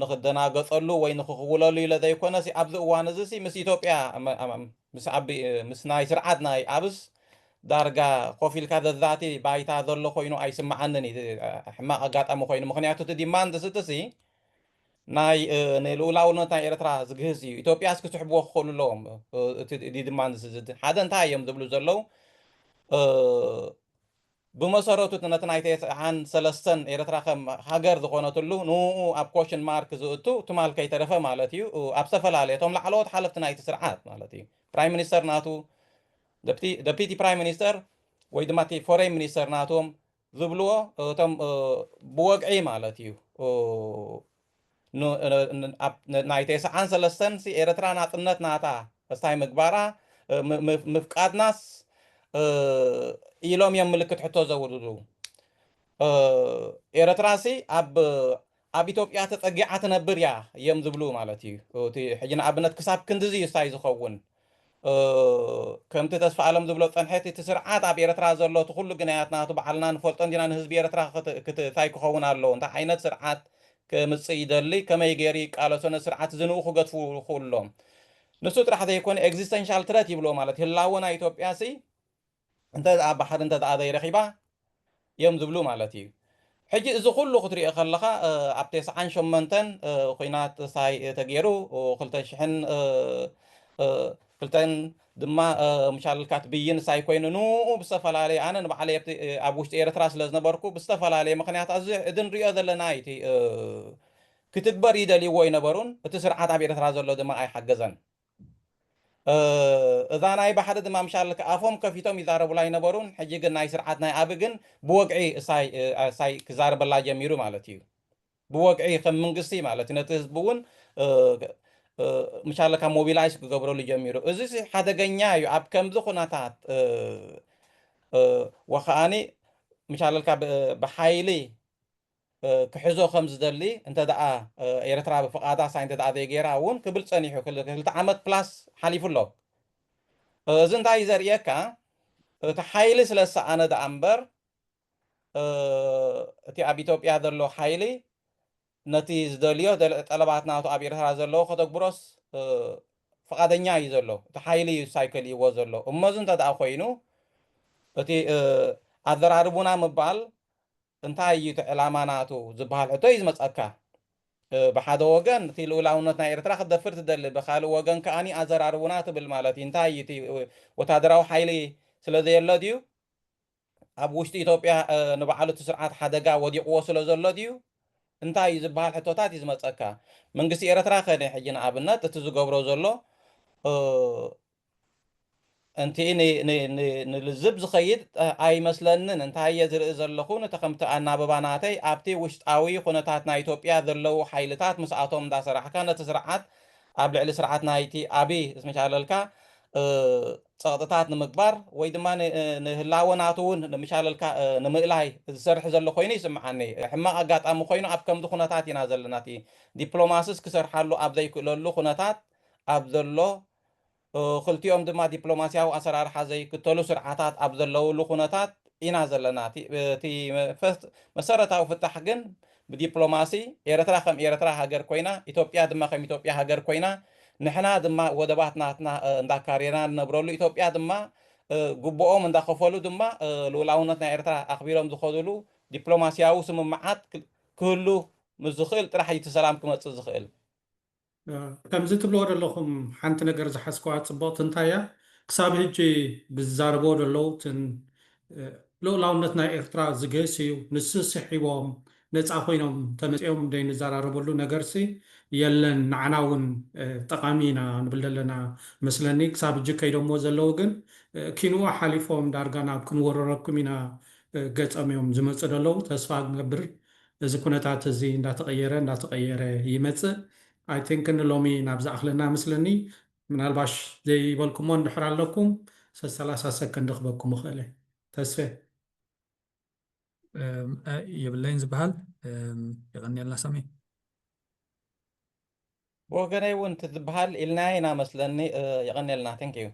ንክደናገጸሉ ወይ ንክኽውለሉ ኢለ ዘይኮነ ሲ ኣብዚ እዋን እዚ ሲ ምስ ኢትዮጵያ ምስ ናይ ስርዓት ናይ ኣብስ ዳርጋ ኮፍ ኢልካ ዘዛቲ ባይታ ዘሎ ኮይኑ ኣይስምዓንን እዩ። ሕማቕ ኣጋጣሚ ኮይኑ፣ ምክንያቱ እቲ ዲማንድ ስቲ ሲ ናይ ንልኡላውነት ናይ ኤረትራ ዝግህስ እዩ። ኢትዮጵያ እስኪ ስሕብዎ ክኽእሉ ኣለዎም። እቲ ዲማንድ ሓደ እንታይ እዮም ዝብሉ ዘለዉ? ብመሰረቱ ነቲ ናይ ተስዓን ሰለስተን ኤረትራ ከም ሃገር ዝኾነትሉ ንኡ ኣብ ኮሽን ማርክ ዝእቱ ትማል ከይተረፈ ማለት እዩ። ኣብ ዝተፈላለየ እቶም ላዕለዎት ሓለፍቲ ናይቲ ስርዓት ማለት እዩ ፕራይም ሚኒስተር ናቱ፣ ደፒቲ ፕራይም ሚኒስተር ወይ ድማ እቲ ፎሬን ሚኒስተር ናቶም ዝብልዎ እቶም ብወግዒ ማለት እዩ ናይ ተስዓን ሰለስተን ሲ ኤረትራ ናጽነት ናታ እስታይ ምግባራ ምፍቃድናስ ኢሎም እዮም ምልክት ሕቶ ዘውርዱ። ኤረትራ ሲ ኣብ ኣብ ኢትዮጵያ ተጸጊዓ ትነብር እያ እዮም ዝብሉ ማለት እዩ። እቲ ሕጂ ንኣብነት ክሳብ ክንድዚ እዩ እስታይ ዝኸውን ከምቲ ተስፋ ኣለም ዝብሎ ጸንሐት እቲ ስርዓት ኣብ ኤረትራ ዘሎ እቲ ኩሉ ግናያት ናቱ ባዕልና ንፈልጦ እንዲና ንህዝቢ ኤረትራ እንታይ ክኸውን ኣለዎ እንታይ ዓይነት ስርዓት ከምጽእ ይደሊ ከመይ ገይሩ ይቃለሶ ነቲ ስርዓት እዚ ንኡ ክገድፉ ይኽእሉ ኣለዎም። ንሱ ጥራሕ ዘይኮነ ኤግዚስተንሻል ትረት ይብልዎ ማለት ህላወ ናይ ኢትዮጵያ ሲ እንተ ደኣ ባሕሪ እንተ ደኣ ዘይረኺባ እዮም ዝብሉ ማለት እዩ። ሕጂ እዚ ኩሉ ክትሪኦ ከለኻ ኣብ ተስዓን ሸሞንተን ኹናት ሳይ ተገይሩ ክልተ ሽሕን ክልተን ድማ ምሻልካት ብይን ሳይ ኮይኑ ንኡ ብዝተፈላለየ ኣነ ንባዕለይ ኣብ ውሽጢ ኤርትራ ስለ ዝነበርኩ ብዝተፈላለየ ምክንያት እዚ ንሪኦ ዘለና እዩ ክትግበር ይደልይዎ ኣይነበሩን። እቲ ስርዓት ኣብ ኤርትራ ዘሎ ድማ ኣይሓገዘን። እዛ ናይ ባሕሪ ድማ ምሻል ኣፎም ከፊቶም ይዛረቡላ ኣይነበሩን። ሕጂ ግን ናይ ስርዓት ናይ ኣቢ ግን ብወግዒ እሳይ ክዛረበላ ጀሚሩ ማለት እዩ። ብወግዒ ከም መንግስቲ ማለት እዩ። ነቲ ህዝቢ እውን ምሻለካ ሞቢላይዝ ክገብረሉ ጀሚሩ። እዚ ሓደገኛ እዩ። ኣብ ከምዚ ኩነታት ወኸኣኒ ምሻለልካ ብሓይሊ ክሕዞ ከም ዝደሊ እንተ ደኣ ኤርትራ ብፍቓዳ ሳይ እንተ ደኣ ዘይገይራ እውን ክብል ጸኒሑ ክልተ ዓመት ፕላስ ሓሊፉ ኣሎ። እዚ እንታይ እዩ ዘርእየካ? እቲ ሓይሊ ስለ ዝሰኣነ ደኣ እምበር እቲ ኣብ ኢትዮጵያ ዘሎ ሓይሊ ነቲ ዝደልዮ ጠለባት ናቱ ኣብ ኤርትራ ዘለዎ ከተግብሮስ ፍቓደኛ እዩ ዘሎ። እቲ ሓይሊ እዩ ሳይ ከልእዎ ዘሎ። እሞ እዚ እንተ ደኣ ኮይኑ እቲ ኣዘራርቡና ምባል እንታይ እዩ እቲ ዕላማ ናቱ ዝበሃል ሕቶ እዩ ዝመፀካ። ብሓደ ወገን እቲ ልኡላውነት ናይ ኤርትራ ክትደፍር ትደሊ፣ ብካልእ ወገን ከኣኒ ኣዘራርቡና ትብል ማለት እዩ። እንታይ እዩ እቲ ወታደራዊ ሓይሊ ስለ ዘየሎ ድዩ? ኣብ ውሽጢ ኢትዮጵያ ንባዕሉ እቲ ስርዓት ሓደጋ ወዲቕዎ ስለ ዘሎ ድዩ? እንታይ እዩ ዝበሃል ሕቶታት እዩ ዝመፀካ። መንግስቲ ኤርትራ ከ ናይ ሕጂ ንኣብነት እቲ ዝገብሮ ዘሎ እንቲ ንልዝብ ዝኸይድ ኣይመስለንን። እንታይ እየ ዝርኢ ዘለኹ፣ ነቲ ከምቲ ኣናብባ ናተይ ኣብቲ ውሽጣዊ ኩነታት ናይ ኢትዮጵያ ዘለዉ ሓይልታት ምስኣቶም እንዳሰራሕካ ነቲ ስርዓት ኣብ ልዕሊ ስርዓት ናይቲ ኣብይ ዝመሻለልካ ጸቕጥታት ንምግባር ወይ ድማ ንህላወ ናቱ እውን ንምሻለልካ ንምእላይ ዝሰርሕ ዘሎ ኮይኑ ይስምዓኒ። ሕማቕ ኣጋጣሚ ኮይኑ ኣብ ከምዚ ኩነታት ኢና ዘለና። እቲ ዲፕሎማስስ ክሰርሓሉ ኣብ ዘይክእለሉ ኩነታት ኣብ ዘሎ ክልቲኦም ድማ ዲፕሎማስያዊ ኣሰራርሓ ዘይክተሉ ስርዓታት ኣብ ዘለውሉ ኩነታት ኢና ዘለና። እቲ መሰረታዊ ፍታሕ ግን ብዲፕሎማሲ ኤርትራ ከም ኤርትራ ሃገር ኮይና፣ ኢትዮጵያ ድማ ከም ኢትዮጵያ ሃገር ኮይና፣ ንሕና ድማ ወደባት ናትና እንዳካሬና ንነብረሉ፣ ኢትዮጵያ ድማ ግቡኦም እንዳኸፈሉ ድማ ልኡላውነት ናይ ኤርትራ ኣኽቢሮም ዝኸዱሉ ዲፕሎማስያዊ ስምምዓት ክህሉ ምስ ዝኽእል ጥራሕ እዩ እቲ ሰላም ክመጽእ ዝኽእል። ከምዚ ትብልዎ ዘለኹም ሓንቲ ነገር ዝሓዝከዋ ጽብቕቲ እንታይ እያ? ክሳብ ሕጂ ብዝዛረብዎ ዘለዉ እትን ልኡላውነት ናይ ኤርትራ ዝገስ እዩ፣ ንሱ ስሒቦም ነፃ ኮይኖም ተመፂኦም ደይ ንዘራረበሉ ነገርሲ የለን። ንዓና እውን ጠቓሚ ኢና ንብል ዘለና መስለኒ። ክሳብ ሕጂ ከይዶምዎ ዘለዉ ግን ኪንኡ ሓሊፎም ዳርጋ ናብ ክንወረረኩም ኢና ገፀም እዮም ዝመፁ ዘለዉ። ተስፋ ንገብር እዚ ኩነታት እዚ እንዳተቐየረ እንዳተቐየረ ይመፅእ። I think ንሎሚ ናብ ዝኣኽለና መስለኒ። ምናልባሽ ዘይበልኩሞ እንድሕር ኣለኩም ሰላሳ ሰከንድ ክበኩም እኽእል እየ። ተስፌ የብለይን ዝበሃል። የቐንየልና ሳሚ። ብወገነይ እውን እቲ ዝበሃል ኢልናዮ ኢና መስለኒ። የቐንየልና። Thank you።